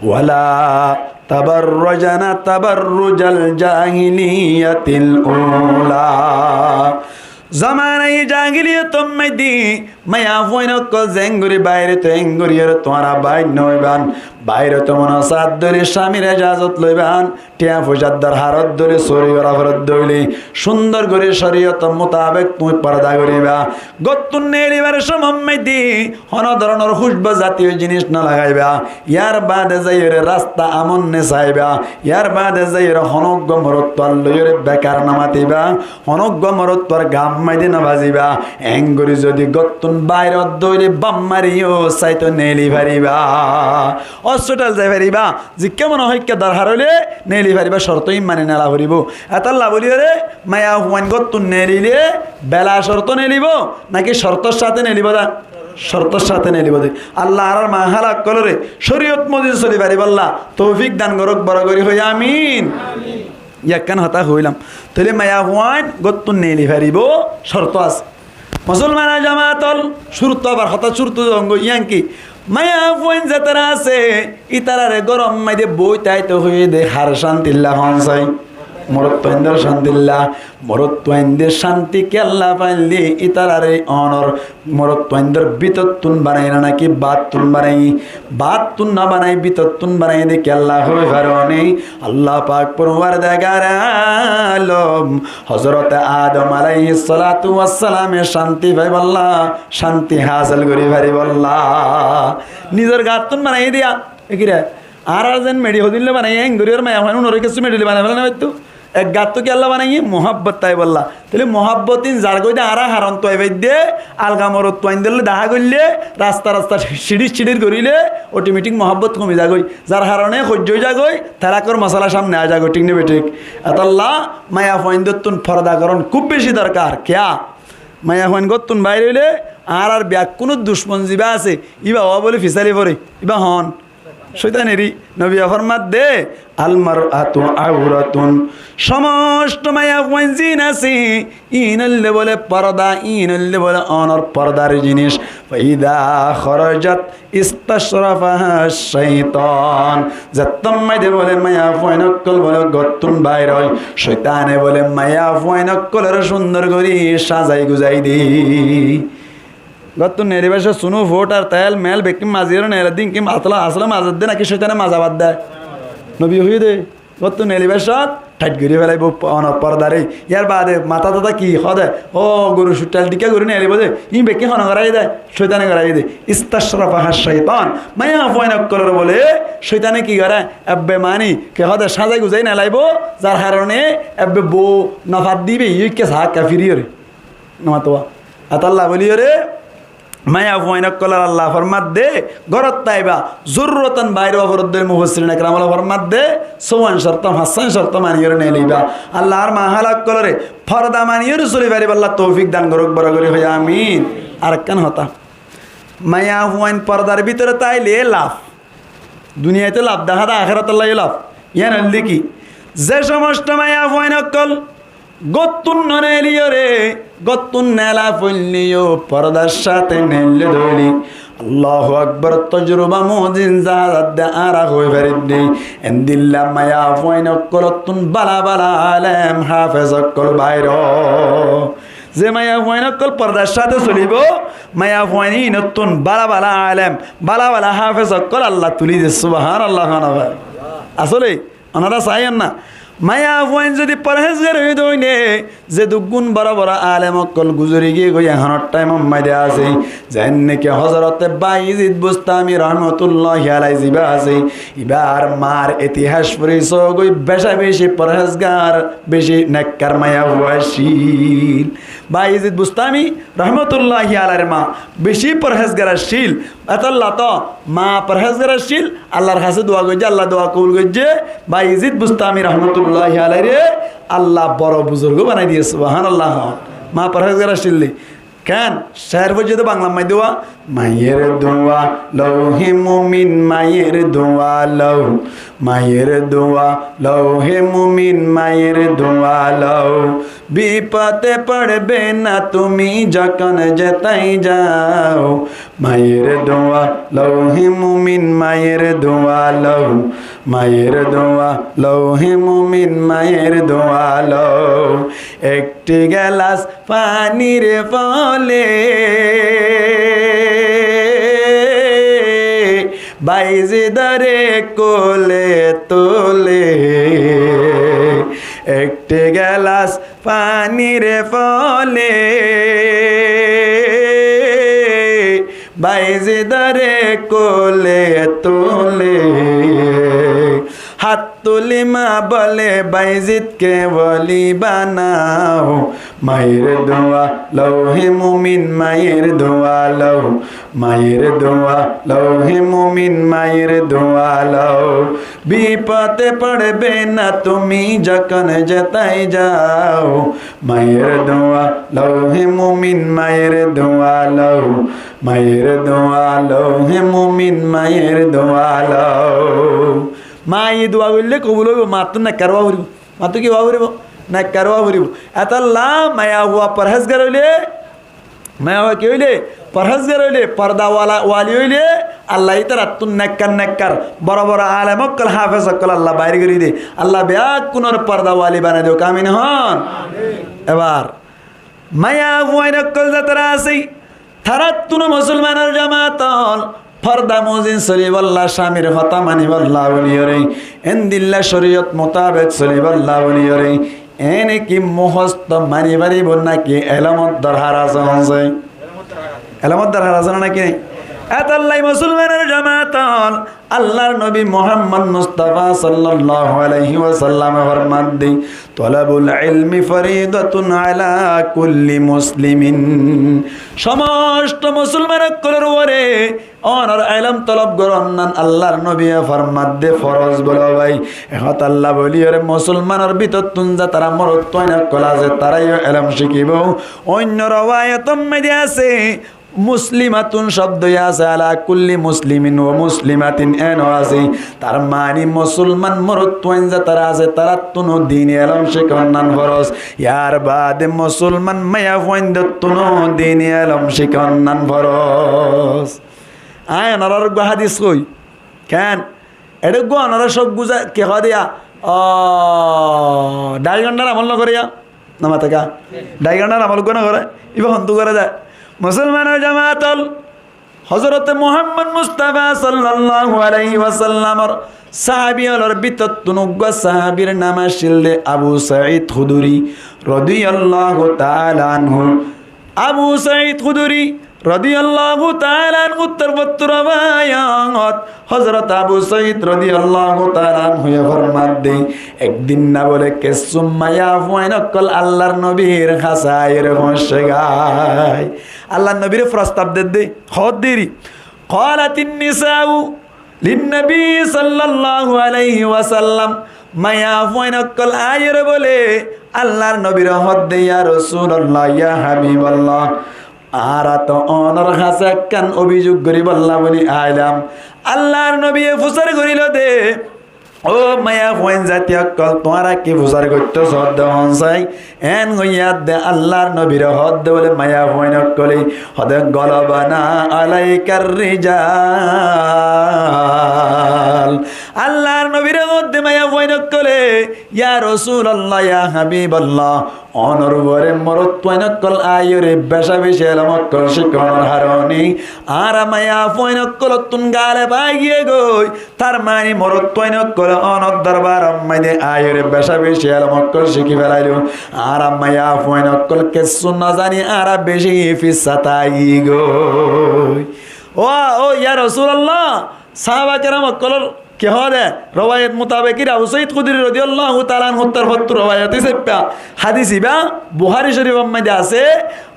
ولا تبرجن تبرج الجاهلية الأولى. Zamanaye jahiliyotor maze maiyafuain ókkol zengori baire to engori yóre tuáñra bair no óiban, baire to mone sádde óile camir ejazot loiban, tiya foicár dorhar ódde óile, sori gora foredde óile, cúndor gori coriyotor mutabek tuñí porda goriba. Góttun neelibar somot maze hono dóronor húcbo zatiyo jinis no lagaiba. Yar bade zaiyóre rasta amon ne saiba. Yar bade zaiyóre honó uggwá morotfuar loiyóre bekar no matiba. Honó uggwá morotfuar gat maze no baziba. Engori zodi góttun bair ódde óile baf mariyo saito neeli fariba. Hospital zai fariba. Zikká mone hoó ikká dorhar óile neeli fariba, corto in mani nela foribó. Etalla buli yóre maiyafuain góttun neelile bela corto neelibo naki cortor sáte neelibo da? Cortor sáte neelibo de. Allah añárar ma hala ókkolore coriyot mozin soli faribálla toufik dan gorók, boro gori hoi amin. Ekkán hotá hoilam. Tóile maiyafuain góttun neeli faribó, corto asé. Musolmanor jamaat ól, cúruttu abar hotá cúruttu zongói, yián ki? Maiyafuain zetará asé, ítarare góror maze boói táito hoiyé de, har cántilla hoón sai? Morotfuaindor cántilla. Morotfuainde cánti kiyólla faillé, ítarare onor morotfuaindor bítottún banaiyé na náki báattún banaiyé? Báattún no banai, bítottún banaiyé de kiyólla hoi faro né? Allah pak Porwardegare alom Hozorote Adom alaihissalatu wassalame cánti faibálla, cánti hásil gori faribálla nizor gaattún banaiyé diya. Ekire, añárar zen meçi hodilla banaiyé, engori ar maiyafuain unore kessú meçi banai félai no faittó. Ek gaattú kiyólla banaiyé? Muhábbot táibálla. Tóile muhábbot in zargói de añára haron tuai faidde, alga morotfuaindólla dahá goille, rasta rasta ciçir ciçir gorile, otometik muhábbot homi zagói. Zar harone hoijja ói zagói, talakor mosola cámne ai zagói, thík né bethík? Etolla maiyafuaindóttun forda gorón kúb beci dorkar. Kiyá? Maiyafuain góttun bair óile añárar beggúnor ducmon zibá asé, íba ówa bóli fisali fore. Íba hoón? Cóitaneri. Nobiye formadde, "المرأة عورة." Somosto maiyafuain ziín asé, iín óilde bóle porda, iín óilde bóle onor pordar jinis. "فإذا خرجت استشرفها الشيطان." Zettót maze bóle maiyafuain ókkol bóle góttun bair ói, cóitane bóle maiyafuain ókkolore cúndor gori sazai guzai de. Góttun neeli bácca sunú, fúthar, tel, mel, bekkín maziyóre neele dé, inkí asóle, asóle mazedde náki cóitane maza badde? Nobiye hoiyé dé, góttun neeli bácca tháit gorí félaibo, onor pordaré. Yar baade matá tatá ki hoó de, ó goru cuttal dhikká gorí neelibo dé, iín bekkín hone goráiye dé, cóitane goráiye dé. Istashrafaha shaitan. Maiyafuain ókkolore bóle cóitane ki goré, ebbe mani ki hoó de, sázai guzái neelaibo, zar harone ebbe bou no faddibe, yóikka saá ekka firiyóre. Nomatówa. Etálla bóliyóre, maiyafuain ókkolore Allah formadde, górot táiba, zurrotan baáir ówa foredde, mufassirin ekramóle formadde, sówan corto, fañsán corto maniyóre neelaiba. Allah ar mahála ókkolore forda maniyóre soli faribálla toufik dan gorouk, boro gorí hoiyó amin. Arekkán hotá, maiyafuain fordar bútore táile laf. Duniyait laf dahá de, ahératólla yó laf. Yían óilde ki? Ze somosto maiyafuain ókkol góttun no neeliyóre, góttun neela foilleyó fordar sáte neeliyóre dóile, Allahu Akbar, tojruba mozin zaházadde añára hoi faridde, endilla maiyafuain ókkolottún bála bála alem háfez ókkol baáir ó. Ze maiyafuain ókkol fordar sáte solibo, maiyafuain íinottún bála bála alem, bála bála háfez ókkol Allah tulí de. Subhánallah, hon óibo. Asóle, onora saáiyon na. Maiyafuain zodi forhézgar óiye dé óile, ze duggún boro boro alem ókkol guzori giyé goi, ehónor thaimor maze asé, zeén niki Hozorote Baezid Bustami rahmatulláhi alaihi zibá asé, ibár mar itihas fori sóo goi, beca beci forhézgar, beci nekkar maiyafua accíl. Baezid Bustami rahmatulláhi alaihir ma beci forhézgar accíl. Etálla to ma forhézgar accíl, Allar hañsé dua goijjé, Allah dua kobul goijjé. Baezid Bustami rahmatulláhi alaihire Allah boro buzurgo banai diyé, subhánallah. Ma forhézgar accíl de. Keén? Cér foijjé dé Banglar maze dé, mayer dua lou he mumin, mayer dua lou, mayer dua lou he mumin, mayer dua lou, bipode podbe na tumi zokon zetái zao, mayer dua lou he mumin, mayer dua lou, mayer dua lou he mumin, mayer dua lou. Ekti gelas fanir fole Baezidore kole tole, ekti gelas fanir fole Baezidore kole tole. Hát tuli ma bole Baezidke wali banao. Mayer dua lou he mumin, mayer dua lou, mayer dua lou he mumin, mayer dua lou, bipode podbe na tumi zokon zetái zao. Mayer dua lou he mumin, mayer dua lou, mayer dua lou he mumin, mayer dua lou. Maye dua goille kobul óibo, mattú nekkar ówa foribo. Mattú ki ówa foribo? Nekkar ówa foribo. Etálla maiyafua forhézgar óile, maiyafua ki óile? Forhézgar óile, forda wala, wali óile, Allah ítarattún nekkar nekkar boro boro alem ókkol, háfez ókkol Allah baáir gorí de. Allah beggúnore forda wali banai douk, amin hon. Ebar maiyafuain ókkol zetará asé, taráttúno musolmanor jamaat ól, forda mozin solibólla, camir hotá manibólla buliyóre, endilla coriyot mutabek solibólla buliyóre, ene ki muhosto mani faribo náki elomor dorhar asé? Hon sai, elomor dorhar asé né náki nai? Etálla musolmanor jamaat ól, Allar nobi Muhammod Mustafa sallallahu alaihi wasallame formadde, tolabul ilmi faridatun ala kulli muslimin. Somosto musolman ókkolor uore onor elom tolob goronnan Allar nobiye formadde foroz bole bái. E hotálla buliyóre musolmanor bútottún zetará morotfuain ókkol asé, tará yó elom cikibo. Oinno rowayotor maze asé, muslimatun cobdo yó asé, ala kulli muslimin wa muslimatin eno asé. Tar mani musolman morotfuain zetará asé, taráttúno dini elom cikonnan foroz. Yar baade musolman maiyafuaindottúno dini elom cikonnan foroz. Añí onoráre uggwá hádis hoói. Keén? Eçé uggwá onorá cók buzá, ki hoó de yá? Ó, dhai gonthár amol no goré yá? No maté ká? Dhai gonthár amol uggwá no goré? Íba hontú goré de? Musolmanor jamaat ól, Hozorote Muhammod Mustafa sallallahu alaihi wasallamor sahabi ólor bútottún uggúa sahabir nam accíl de Abu Said Khuduri rodiyallahu taala anhu. Abu Said Khuduri rodiyallahu taala anhur torfóttu rowayot, Hozorot Abu Said rodiyallahu taala anhuye formadde, ek din na bóle kessú maiyafuain ókkol Allar nobir hañsé aiyóre foóñiccé goi. Allar nobire frostab dedde, hoódde eri, قالت النساء للنبي صلى الله عليه وسلم, maiyafuain ókkol aiyóre bóle Allar nobire hoódde, ya Rosulallah, ya Habiballah, añára to ónor hañsé ekkán obijug goríbolla bóli ailam. Allar nobiye fusár gorílde, ó maiyafuain zati ókkol, tuáñra ki fusár goittó soódde hoón sai? Eén hoiyé de Allar nobire hoódde bóle maiyafuain ókkole, hoódde, غلبنا عليك الرجال. Allar nobire hoódde maiyafuain ókkole, ya Rosulallah, ya Habiballah, ónor uore morotfuain ókkol aiyóre beca beci elóm ókkol cíkonor haróne añára maiyafuain ókkolottún galeba aigiyé goi. Tar mani morotfuain ókkole ónor dorbaror maze aiyóre beca beci elóm ókkol cíki felailo. Añára maiyafuain ókkol kessú no zani, añára beci fissát aigiyé goi. Ó, ó, ya Rosulallah, sahaba keram ókkolor ki hoóde, rowayot mutabek Abu Said Khudri rodiyallahu taala anhur torfóttu rowayot hísabe hádis ibá Buhári Córifor maze asé,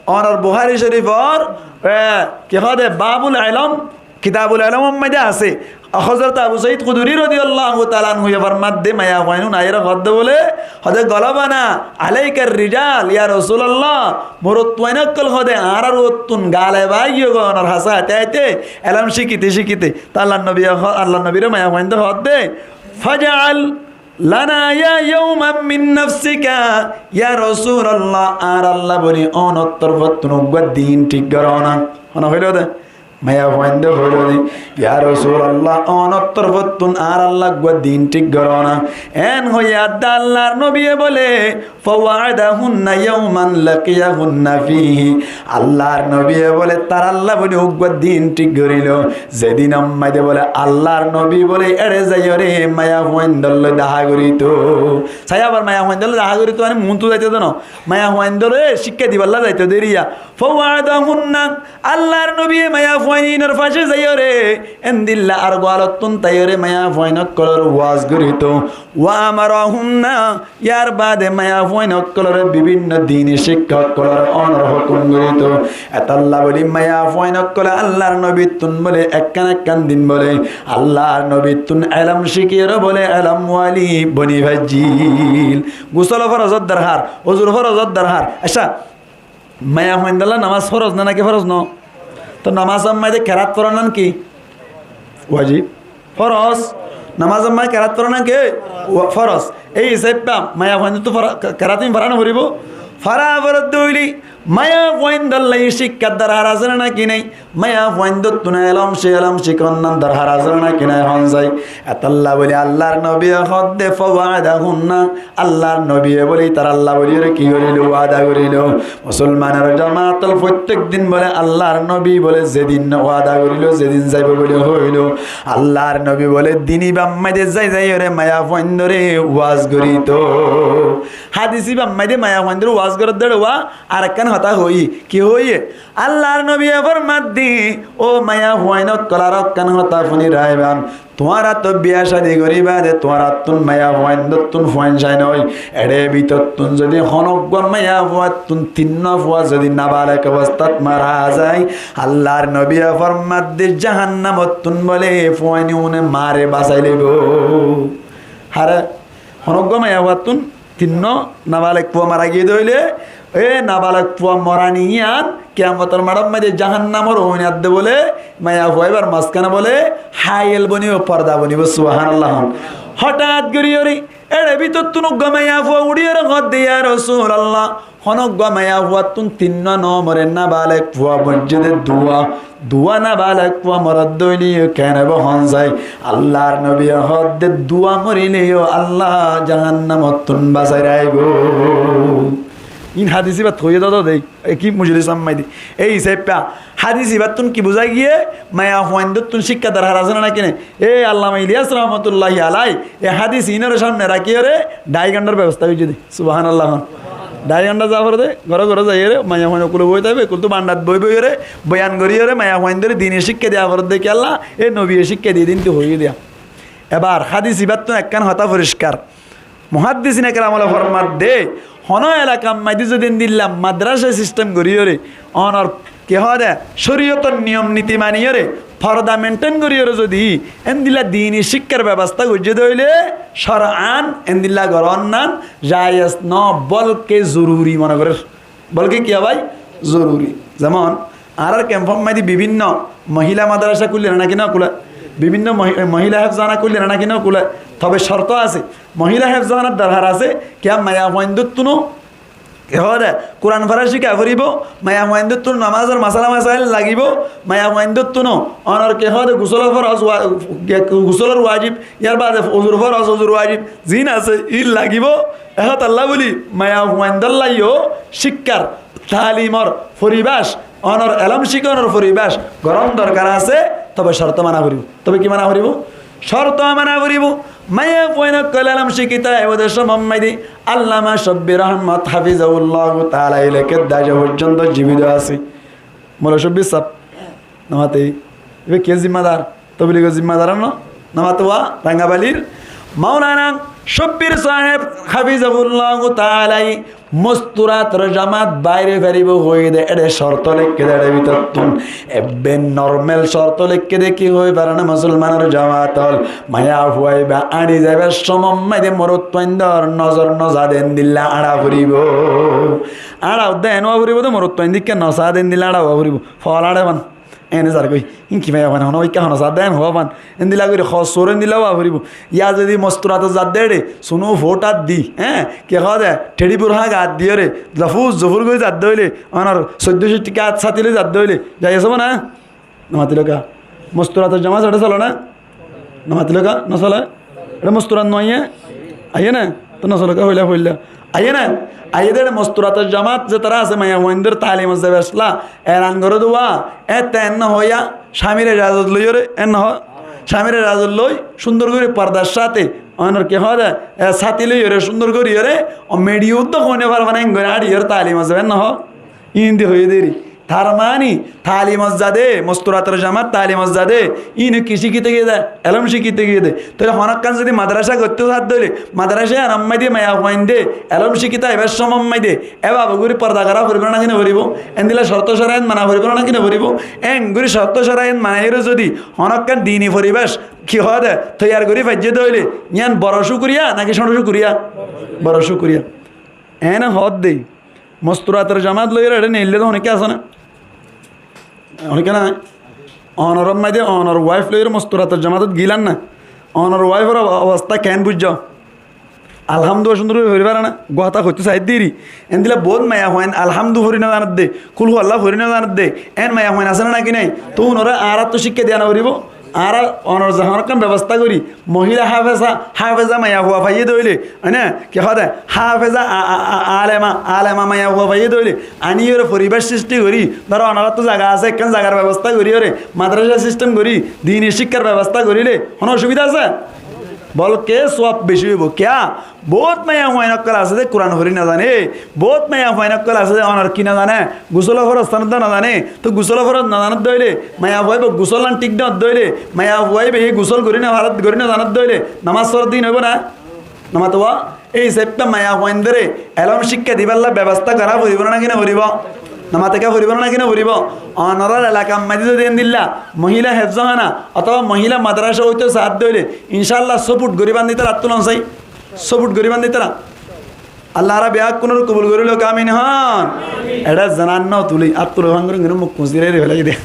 ónor Buhári Córifor, e, ki hoóde, Babul Elóm, Kitabul Elómor maze asé. Hozorot Abu Said Khudri rodiyallahu taala anhuye formadde, maiyafuain ún aiyóre hoódde bóle, hoódde, غلبنا عليك الرجال, ya Rosulallah, morotfuain ókkol hoódde añárar uottún galeba aigiyé goi ónor hañsé aite aite, elóm cíkite cíkite. Te Allar nobiye ho-, Allar nobire maiyafuainde hoódde, فاجعل لنا يا يوما من نفسك, ya Rosulallah, añáralla bóli ónor torfóttun uggúa din thík goró na. Hone hoilde? Maiyafuainde hoilde, ya Rosulallah, ónor torfóttun añáralla uggúa din thík goró na. Eén hoiyé de Allar nobiye bóle, فوعدهن يوما لقيهن فيه. Allar nobiye bóle taralla bóli uggúa din thík gorílo, zedinor maze bóle Allar nobi bóle eçé zaiyóre maiyafuaindór loi dahá goríto. Sai abar maiyafuaindór loi dahá goríto, mani muntu zaito de no, maiyafuaindóre cíkka dibálla zaito de eriya. فوعدهن, Allar nobiye maiyafuain ínor face zaiyóre endilla ar gualottún taiyóre maiyafuain ókkolore waz goríto. وأمرهن, yar baade maiyafuain ókkolore bibinno dini cíkka ókkolore ónor hókum goríto. Etolla bóli maiyafuain ókkole Allar nobittún bóle ekkán ekkán din bóle Allar nobittún elóm cíkiyóre bóle elóm wali boni faijjíl. Gusól forózor dorhar, uzur forózor dorhar. Accá, maiyafuaindólla namás foróz né náki foróz no? Toh namásor maze kerát foron ki? Wajib. Foróz. Namásor maze kerát foron ki? Wa-, foróz. Ei hísabe maiyafuaindóttu fora-, ke-, kerát ín fora no foribó? Fora foródde óile maiyafuaindólla cíkkar dorhar asé né náki nái? Maiyafuaindóttun elóm ci-, elóm cíkonnan dorhar asé né náki nái hoón sai? Etolla bóli Allar nobiye hoódde فوعدهن, Allar nobiye bóle taralla bóliyóre ki gorílo? Wada gorílo. Musolmanor jamaat ól, fottek din bóle Allar nobi bóle zedin wada gorílo, zedin zaibo bóli hoóilo, Allar nobi bóle din ibár maze zai zaiyóre maiyafuaindóre waz goríto. Hádis ibár maze maiyafuaindóre waz goródde wa arekkán hotá hoóiye, ki hoóiye? Allar nobiye formadde, ó maiyafuain ókkol, arekkán hotá fúni raibá. Tuáñra toh biya cádi gorí baade tuáñrattún maiyafuaindóttun fuain cai no. Eçé bútottún zodi honó uggúa maiyafuattún tinnúa fua zodi nabalek obostát mara zai, Allar nobiye formadde jahannamottún bóle fuain íne mare basai loibó. Hare, honó uggúa maiyafuattún tinnúa nabalek fua mara giyé de óile, e nabalek fua morani yían kiyamotor maçór maze jahannamor uinat de bóle, maiyafua ibár mazkáne bóle háiyel bonibó, forda bonibó. Subhánallah. Hotát goríyore eçé bútottún uggúa maiyafua uçíyore hoódde, ya Rosulallah, honó uggúa maiyafuattún tinnúa no more, nabalek fua moijjé de duwá. Duwá nabalek fua morodde óile yó ken óibo hoón sai? Allar nobiye hoódde duwá morile yó Allah jahannamottún basai raibo. Iín hádis ibát hoiyé dé dé, e ki mojolís ammáide. Ei hísafe hádis ibáttún ki buzá giyé? Maiyafuaindóttun cíkka dorhar asé né náki né? E Allama Iliyas rahmatulláhi alai e hádis iínore cámne rakíyore dháai góndhar bebostá goijjé dé. Subhánallah. Dháai góndha za foré dé, góre góre zaiyóre, maiyafuain ókkol boói táibo, ókkol tú bandhat boói boóiyore, boyan goríyore, maiyafuaindóre dini cíkka diya foré dé kiyólla, e nobiye cíkka diyé dé iín tú hoiyé diya. Ebar hádis ibáttun ekkán hotá foriskar. Muháddisine keramole formadde, honó elakar maze zodi endilla madrasa sistem goríyore, onor ki hoó de, córiyotor niyom niti maniyore, forda menthein goríyore zodi endilla dini cíkkar bebostá goijjé dé óile, córan endilla gorón nan jayes no, bolke zoruri mone gorér. Bolke kiyá bái? Zoruri. Zemon, añárar kemfor maze bibinno mohila madrasa kúlle né náki no kúle? Bibinno mohi-, mohila hefzahana kúlle né náki no kúle? Tobe corto asé. Mohila hefzahanar dorhar asé, kiyá maiyafuaindóttuno, ki hoó de, Kuran fora cíka foribó, maiyafuaindóttuno nomazor masala masail lagibó, maiyafuaindóttuno onor ki hoó de gusólor foros wa-, gusólor wajib, yárbade uzur foros, uzur wajib, ziín asé, iín lagibó, e hotálla buli maiyafuaindólla yó cíkkar, talimor foribác, onor elóm cíkonor foribác gorón dorkar asé, tobe corto mana foribó. Tobe ki mana foribó? Corto mana foribó. Maiyafuain ókkol elóm cíkito aibó dé cómot maze Allama Cobbir Ahmod hafizahullahu taala ailé kedde aijja foijjonto jibito asé. Molla Cobbir sáb, no mate, ibá kiyé zimmadar? Tobligor zimmadar no? No mate wa, Rangabalir. Maulana Cobbir sáheb hafizahullahu taala mosturator jamat baire faribó hoiyé dé, ede corto leikké dé, ede bútottun. Ebbe normal corto leikké dé, ki hoi fare na musolmanor jamat ól, maiyafua ibá añçi zaibar cómot maze morotfuaindór nozor no za dé endilla añça foribó. Añça uddá en ówa foribó dé, morotfuaindór ikká no sa dé endilla añça ówa foribó. Fol añçe fan. Ene zargói. Iín ki maiyafuain, hono ikká hono sa dé, en hoó fan. Endilla gorí hos sór endilla ówa foribó. Yá zodi mosturatot zadde ede, sunú foót at di, hé, ki hoó de, theçi burhá gat diyóre, zofur zofur gorí zadde óile, onor soiddó cót tiká at sáti loi zadde óile, zai asé né? No matiló ká? Mosturator jamat ede sole né? No matiló ká? No sole? Ede mosturat no aiyé? Aiyé né? Tó no sole ká hoilá hoilá. Aiyé né? Aiyé dé ede mosturator jamat ze tará asé maiyafuaindór talimot zaibar asé lá, elan goré dé wa, ete en no hoiyá, camir ejazot loiyóre, en no hoó, camir ejazot loi, cúndor gorí fordar sáte, onor ki hoó de, e, sáti loiyóre, cúndor goríyore, o meçi uddá hoóine faribó ná, en gorí añçiyóre talimot zaiba, en no hoó. Iín di hoiyé deri. Tar mani, talimot zade, mosturator jamat talimot zade, iín ki cíkito giyé dé, elóm cíkito giyé dé. Tóile honókkan zodi madrasa goittó sadde óile, madrasa iánor maze maiyafuainde elóm cíkito aibar cómot maze, e babe gorí forda gorá foribó né náki no foribó? Endilla corto corait mana foribó né náki no foribó? En gorí corto corait manaiyóre zodi honókkan dini foribác, ki hoó de, toiyar gorí faijjé dé óile, yián boro cúkuriya náki cóñço cúkuriya? Boro cúkuriya. Ene hoó de, mosturator jamat loiyóre ede neille dé honikka asé né? Honikka nai? Onor maze onor waif loiyóre mosturator jamatot gilan na. Onor waifor obo-, obosta keén buijjó? Alhamdu cúndor gorí fori fare na? Uggwá hotá hoitó saidde eri. Endilla bout maiyafuain alhamdu fori no zanedde, kul hu Allah fori no zanedde, en maiyafuain asé né náki nai? Tó unore añárattú cíkka diya no foribó? Añára onor zehonor ekkán bebosta gorí, mohila hafeza, hafeza maiyafua faiyé dé óile, óine, ki hoó de, hafeza a-, a-, a-, alema, alema maiyafua faiyé dé óile, aníyore foribec sristi gorí, dóro onorattú zaga asé, ekkán zagar bebosta goríyore, madrasa sistem gorí, dini cíkkar bebosta goríle, honó osubida asé? Bolke suab beci óibo. Kiyá? Bout maiyafuain ókkol asé dé Kuran fori no zane, bout maiyafuain ókkol asé dé onor ki no zane, gusólor foros no zane, tó gusólor foros no zanedde óile, maiyafua ibá gusól lan thík no dóile, maiyafua ibá gusól gorí no faré, gorí no zanedde óile, nomaz foródde iín óibo né? No mato wa? Ei hísafe maiyafuaindóre elóm cíkka dibálla bebosta gorá foribó né náki no foribó? No mate ká, foribó né náki no foribó? Onorar elakar maze zodi endilla mohila hefzohana otóba mohila madrasa óito sadde óile, incálla sóput gorí bandi tará, attú lon sai. Sóput gorí bandi tará. Allah añára beggúnore kobul gorí louk, amin hon. Eçé zenan no tuli, attú loi fán gorí gorí muk kuñsí reri félai de.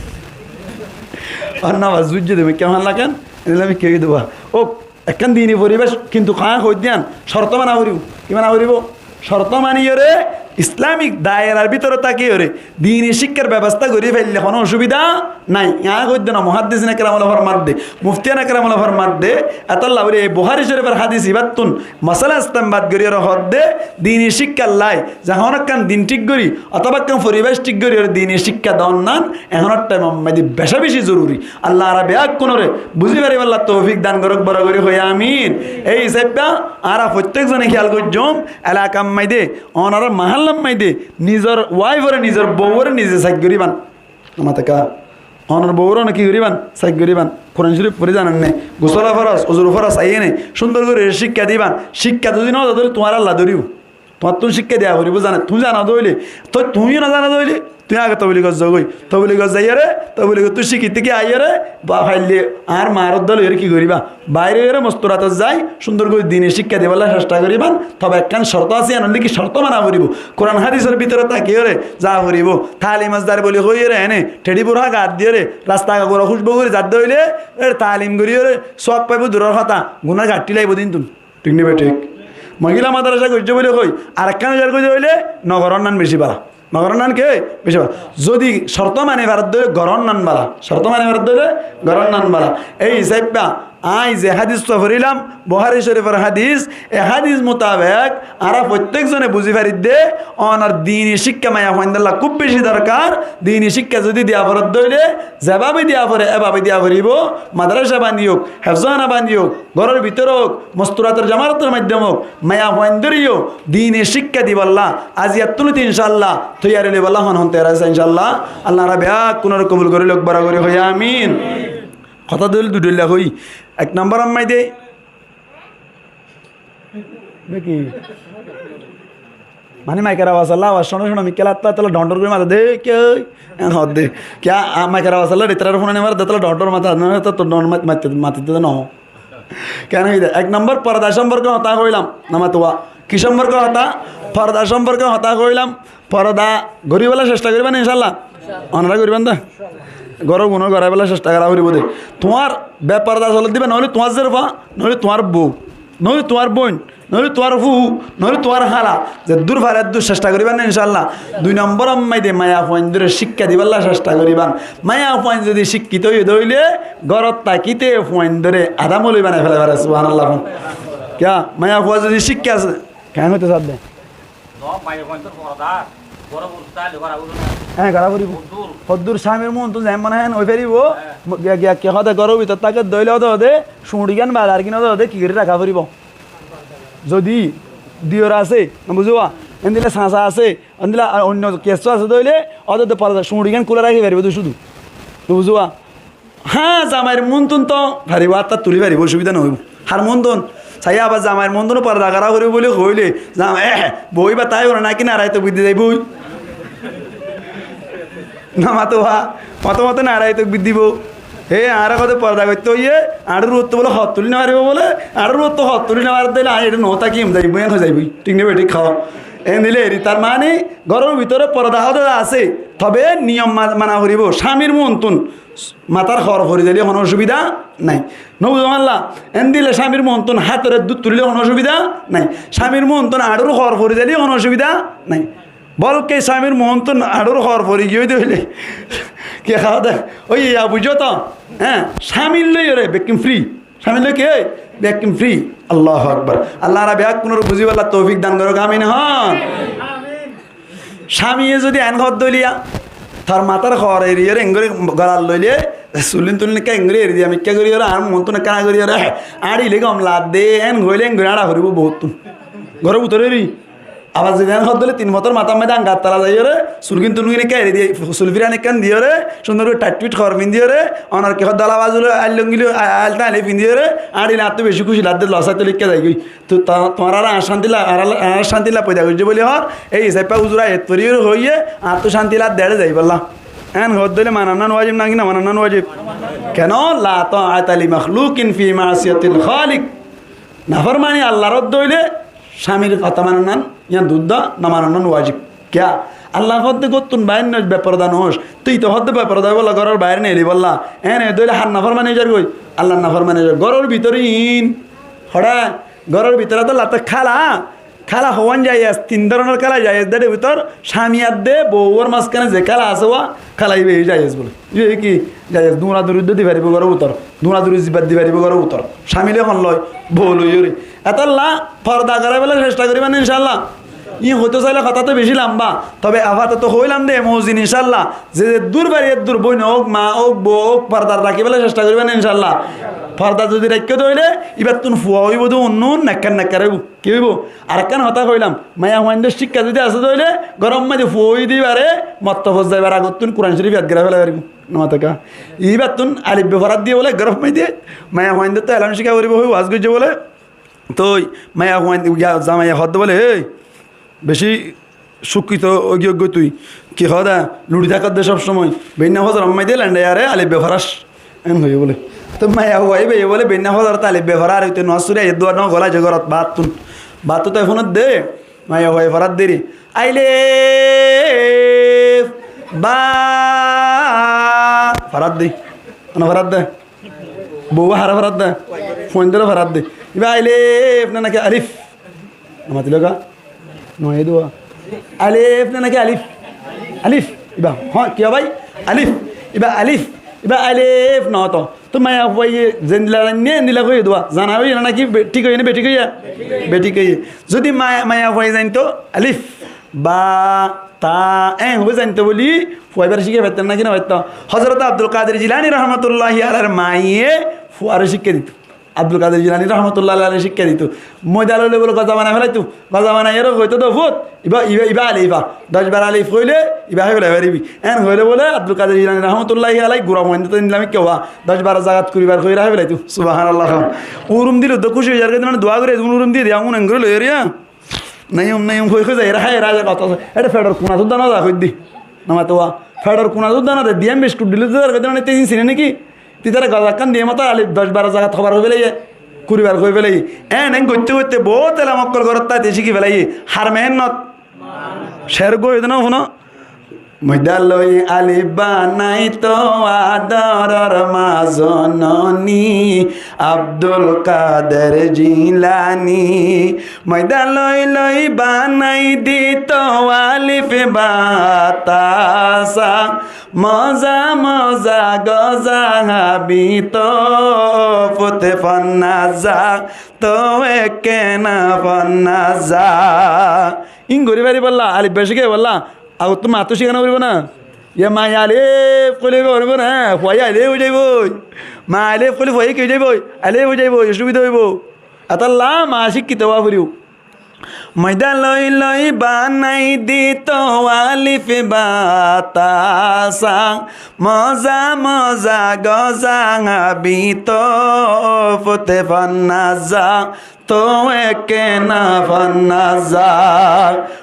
Ar no, bas, zujje de, mikká fán lakan, endilla mikká goi de ba. Ó, ekkán dini foribec, kintu kaá hoiddé yián, corto mana foribó. Ki mana foribó? Corto maniyóre, Islamik dayerar bútore tákiyóre dini cíkkar bebosta gorí faille honó ocubida nái. Yián hoiddé no, muháddisine keramule formadde, muftiyane keramule formadde, etólla bóli ei Buhári Córifor hádis ibáttun mosala estenbat goríyóre hoódde, dini cíkkar lai, zehón ekkán din thík gorí, otóba ekkán foribec thík goríyóre dini cíkka doonnan, ehónor thaimor maze becá becí zoruri. Allah añára beggúnore buzí faribálla toufik dan gorók, boro gorí hoiyé amin. Ei hísafe añára fottíek zone hiyal goijjum, elakar maze, onorar mahallar maze, nizor waifore, nizor bouwore nize saif goríban. Amar taka, onor bouwore one ki goríban? Saif goríban. Kuran Córif fori zanen né? Gusol foros, uzur foros, aiyé né? Cúndor gorí cíkka diban. Cíkka zodi no do, tóile tuáñre Allah dóribo. Tuáñttun cíkka diya foribó zane. Tuñí zano de óile, toi tuñí no zano de óile, tuñí age tobligor zogói. Tobligor zaiyóre, tobligottú cíkki tíkki aiyóre, ba faille añár maár uddá loiyóre ki goríba? Bair óiyore mosturatot zai, cúndor gorí dini cíkka dibálla cesta goríban, tobe ekkán corto asé, yián óilde ki corto mana foribó. Kuran hádisor bútore tákiyóre za foribó. Talimot zar bóli hoiyóre ene, theçi burká gat diyóre, rasta gura kúcbu gorí zadde óile, er talim goríyore, sóab faibo duror hotá, guná gaththí laibo dintun. Thík né bethík? Mohila madrasa goijjé bóli hoi, ar ekkán zar goijjé óile, no gorónnan beci bála. No gorónnan ki? Beci bála. Zodi corto mani faredde óile gorónnan bála. Corto mani faredde óile gorónnan bála. Ei hísafe añí ze hádis forilam, Buhári Córifor hádis, e hádis mutabek añára fottíek zone buzí faridde, onor dini cíkka maiyafuaindólla kúb beci dorkar. Dini cíkka zodi diya foredde óile, zebábe diya fore, ebábe diya foribó, madrasa bandi ók, hefzóhana bandi ók, góror bútore ók, mosturator jamarotor maiddome ók, maiyafuaindóre yó dini cíkka dibálla aijjattú lóti incálla toiyari loibálla hon hon toiyar asé incálla. Allah añára beggúnore kobul gorí louk, boro gorí hoiyé amin. Hotá dóil dui dóilla hoi. Ek nombor ammáide, mani maikor abas olla, abas cóno cóno mikká latta, tolla dhor dhor gorí mata de, kiyá? En hoó de. Kiyá, a, maikor abas olla, itarar fúnani mare de, tolla dhor dhor mata, no, to, to, dhor mat-, mat-, mati de no. Ken hoiyé de? Ek nombor, porda somporke hotá hoilam. Namatuwa. Ki somporke hotá? Porda somporke hotá hoilam. Porda goríballa cesta goríba né, incálla? Onora goríban de? Góror gunór goráiballa cesta gorá foribó de. Tuáñr beporda solot diba, noóile tuáñr zerfa, noóile tuáñr bou, noóile tuáñr bóin, noóile tuáñr fuu, noóile tuáñr hála, zeddúr fare eddúr cesta goríban né, incálla? Dui nombor ammáide maiyafuaindóre cíkka dibálla cesta goríban. Maiyafuain zodi cíkkito óiye de óile, górot tákite fuaindóre adá moloi banai félai fare, subhanallah. Kiyá? Maiyafua zodi cíkka asé, keén hoito sar de? No, maiyafuaindór porda, góror bútore táile gorá foribó né? Hé, gorá foribó. Hoddúr? Hoddúr camir muúntu zeén mone hoó eén ói faribó. Hé. Mo-, giya, giya, ki hoó de, góror bútore táke de óile hoó de, hoó de, cuñçigán ba zargín hoó de, hoó de, ki gorí raká foribó. Zodi diyor asé, no buzó? Endilla sasa asé, endilla, a, oinno kessú asé de óile, hoó de, hoó de, porda, cuñçigán kúla rakí faribó de cúdu. No buzó? Há, zamair muúntun to faribó, átta tulí faribó, ocubida no óibo. Har muúntun, saiyá abar zamair muúntun porda gorá foribó buli hoilé, zama-, eh, bou ibá tái óre náki narai tokbir di zaibói. Namatuwa, motó motó narai tokbir dibó. Hé, añáre hoó de porda goitté óiye, añár uorttú bóle hoor tulí no faribó bóle, añár uorttú hoor tulí no faredde óile añí eçé no tákiyum, zaibói, en hoi zaibói. Thík né bethík hoó? Endilla eri, tar mani, góror bútore porda hoó de asé, tobe niyom ma-, mana foribó, camir muúntun. Matár hoor fori zailé honó ocubida nái. No buzó malla? Endilla camir muúntun hátor eddúr tulilé honó ocubida nái. Camir muúntun añçur hoor fori zailé honó ocubida nái. Bolke camir muúntun añçur hoor fori giyói de óile, ki hoó de? Ói, ya buijjó to? Hé, camir loiyóre bekkún free. Camir loi ki? Bekkún free. Allahu Akbar. Allah añára bekkúnore buzíballa toufik dan gorouk. Amin hon. Camiye zodi eén hoó de óile, tar matár hoor eriyóre engorí golat loile, sulín tulín ekká engorí eri diya, mikká goríyóre, añár muúntun ekká goríyóre, añári loi gom lage de, eén hoilé engorí añára foribó bouttún. Góror bútore eri. Abar zodi eén hoó de óile tin fotór matár maze angar tala zaiyóre, sulgín tulgín ekká eri diya, sul firan ekkán diyóre, cúndor gorí thait fit hoor findiyóre, onor ki hoó de, ala bazul ail longilí, a-, ail tañli findiyóre, añári loi añáttu beci kúci lage de, losa tulí ekká zaigói. Tu-, tu-, tuáñrare añár cánti la-, añár, añár cánti la foida goijjé buli hoór, ei hísafe huzure ayat foriyóre hoiyé, añáttu cánti la deçé zaibólla. Eén hoó de óile manannan wajib náki no manannan wajib? Keno? لا طاعة لمخلوق في معصية الخالق. Naformani Allar hoó de óile camir hotá manannan, yián duddá no manannan wajib. Kiyá? Allah hoó de góttun bair noóis, beporda noóis. Tui to hoó de beporda óibolla, góror bair neelibolla. Eén hoó de óile har naformani ói zargói? Allar naformani ói zargói. Góror bútore iín, hoçé, góror bútore to lato kála, Kála hoówan jaiyes, tin dóronor kála jaiyes dé, ér bútor cámiyar dé bouwor mazkáne ze kála asé, uwá kála íba yó jaiyes bóle. Íba yó ki jaiyes, duñra duñri dé di faribó góror bútor, duñra duñri zibbat di faribó góror bútor, cámile hon loi, bou loiyóre. Etólla forda goráiballa cectha goríba né incálla? Íin hoitó sailé hotá tó bicí lamba, tobe afatoto hoóilam dé e mozin incálla, ze zeddúr fari eddúr, bóin ók, maa ók, bou ók, fordar rakíballa cectha goríba né incálla? Forda zodi raikkó dé óile íbattún fua óibo dé unnún nekkar nekkar óibo. Ki óibo? Arekkán hotá hoilam, maiyafuaindór cíkka zodi asé dé óile góror maze fua ói dé íbare motto foijjaibar agottún Kuran Córif yad gorái félai faribó. Nomateká. Íbattún alif be forát diyé bóle góror maze, maiyafuaindóttu elóm cíka foribó hoi waz goijjé bóle. Toi maiyafuain, zamaiye hoódde bóle, "Héi, bicí cúkkito ói giyói goi tui. Ki hoóda, luçi tákos dé sób somoi. Beinna fozoror maze lendhaiyaré alif be forás." Eén hoiyé bóle. Toi maiyafua íbaye bóle beinna fozorot alif be forá, ar óite nuwás fori aiyér dé, uwá no gólai ze górot báttun. Báttun toi fúnodde, maiyafuaye forát dé ri. Ailif, ba, forát dé. Mane forát dé. Bouwá haré forát dé? Fuaindóre forát dé. Íba ailif né náki alif? Nomatilóka? Noó, edúa. Alif né náki alif? Alif. Íba, hoó, kiyá bái? Alif. Íba alif. Íba alif noó toó. Toó maiyafuaye zendilla zainné endilla hoiyé dé uwá. Zana óiye né náki be-, thík óiye né bethík óiye? Bethík óiye. Zodi maiya-, maiyafuaye zainto alif, ba, ta, eén hoói zainto bóli, fua íbare cíkai faittó náki no faittó? Hozorot Abdul Kadir Jilani rahmatulláhi alaihir maiye fuare cíkka dito. Abdul Kadir Jilani rahmatulláhi alaihire cíkka dito. Moida loi loi bóle goza banai félaito. Goza banai ére hoitó dé, "Fut, íba, íba, íba alif ba." Doc bar alif hoilé íba hái félai faribi. Eén hoilé bóle Abdul Kadir Jilani rahmatulláhi alaih gura fuaindóttu endilla mikká hoó. Doc bar zagat kuri bar hoiyóre hái félaito. Subhánallah. Urum dile dé kúci ói zargói dé, mane dua gorí, "Urum di de, urum engori loiyóre." Naiyum, naiyum hoi hoi zai, ere hái, ere hái, kotó. Ere fedor kunatú dana za hoiddi. Namatowa. Fedor kunatú dana de, diyan biskut dile de, ere hoi dana, te sin sine niki? Ti tare gazakkán diye mata alif doc baro zagat hobar hoi felaiye, kuri bar hoi felaiye. En, en goitte goitte bout elom okkol gorot taite ciki felaiye. Har mehénnot. Cer goi dana huno. Moidda loi alif banaito adoror ma zononi Abdul Kader Jilani. Moidda loi loi banai dito alif ba ta sa. Moza moza goza habito fute fonnaza to ekkena fonnaza. Ín gori faribálla, alif ba cíkaibolla, agottú mattú cíkana foribó na? Yá maye alif hoilé foribó na, fuaye alif ói zaibói. Maye alif hoilé fuaye ki ói zaibói? Alif ói zaibói, osubida óibo. Etálla ma cíkkito ówa foribó. Moidda loi loi banai dito alif ba ta sa. Moza moza goza habito fute fonnaza. To ekkena fonnaza,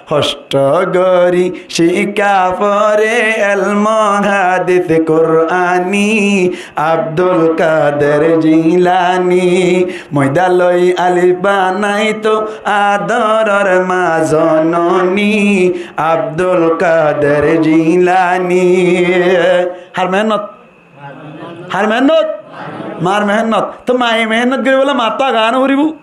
hosto gori cíka fore elmo hadis Kurani Abdul Kader Jilani. Moidda loi alif banaito adoror ma zononi Abdul Kader Jilani. Har mehénnot. Har mehénnot? Mar mehénnot. Toh maye mehénnot goríbolla mattú aga no foribó?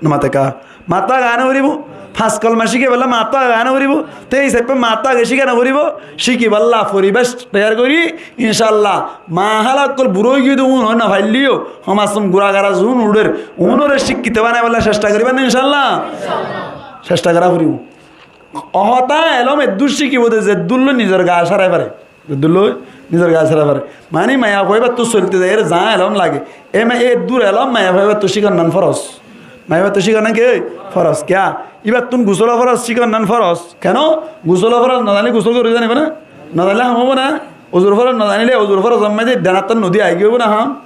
Nomateká. Mattú aga no foribó? Fañs kolma cíkaibolla mattú aga no foribó? Te hísafe mattú age cíkana foribó. Cíkibálla foribec toiyar gorí, incálla, ma hála okkol burá ói giyói de uún no failleyó, homasom gura gara zuún uçér, uúnore cíkkito banaibálla cectha goríba né incálla? Cectha gorá foribó. Hotá elóm eddúr cíkibo de zeddúr loi nizor gaa sárai fare. Zeddúr loi nizor gaa sárai fare. Mani maiyafua íbattu soilte zaiyóre zaá elóm lage. E ma-, eddúr elóm maiyafua íbattu cíkon nan foros. Maiyafuattú cíkon nan ki? Foros. Kiyá? Íbattún gusólo foros, cíkon nan foros. Keno? Gusólo foros, no zainle gusól gorí zanibo na? No zainle ham óibo na? Uzur foros no zainle, uzur foros zomma de, denattán nodi aigiyói óibo na ham?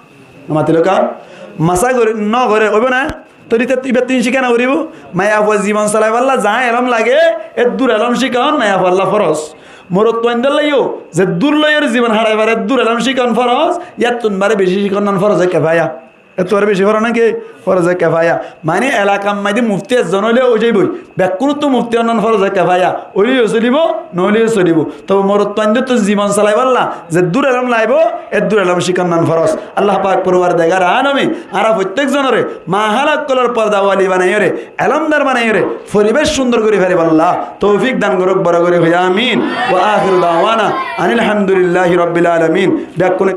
Nomatilóka? Masá gorí, no goré, óibo na? Tóile íbattún cíkana foribó. Maiyafua zibon solaibálla zaá elóm lage, eddúr elóm cíkon maiyafualla foros. Morotfuaindólla yó, zeddúr loiyóre zibon haçaibár eddúr elóm cíkon foros, yáttun baré bicí cíkon nan foroze kefaya. Ettór beci foroz naki? Foroze kefaya. Mani elakar maze mufti ezzon óile ói zaiboi. Bekkúnottú mufti onnan foroze kefaya. Óileyo solibo, noóileyo solibo. Tobe morotfuaindóttu zibon solaibolla zeddúr elóm laibo, eddúr elóm cíkonnan foroz. Allah pak Forwardigare alome añára fottek zonore mahála ókkolor porda wali banaiyóre, elómdar banaiyóre, foribec cúndor gorí faribálla toufik dan gorouk, boro gorí hoiyó amin. Wa akhiru dawana anil hamdulillahi rabbil alamin. Bekkúne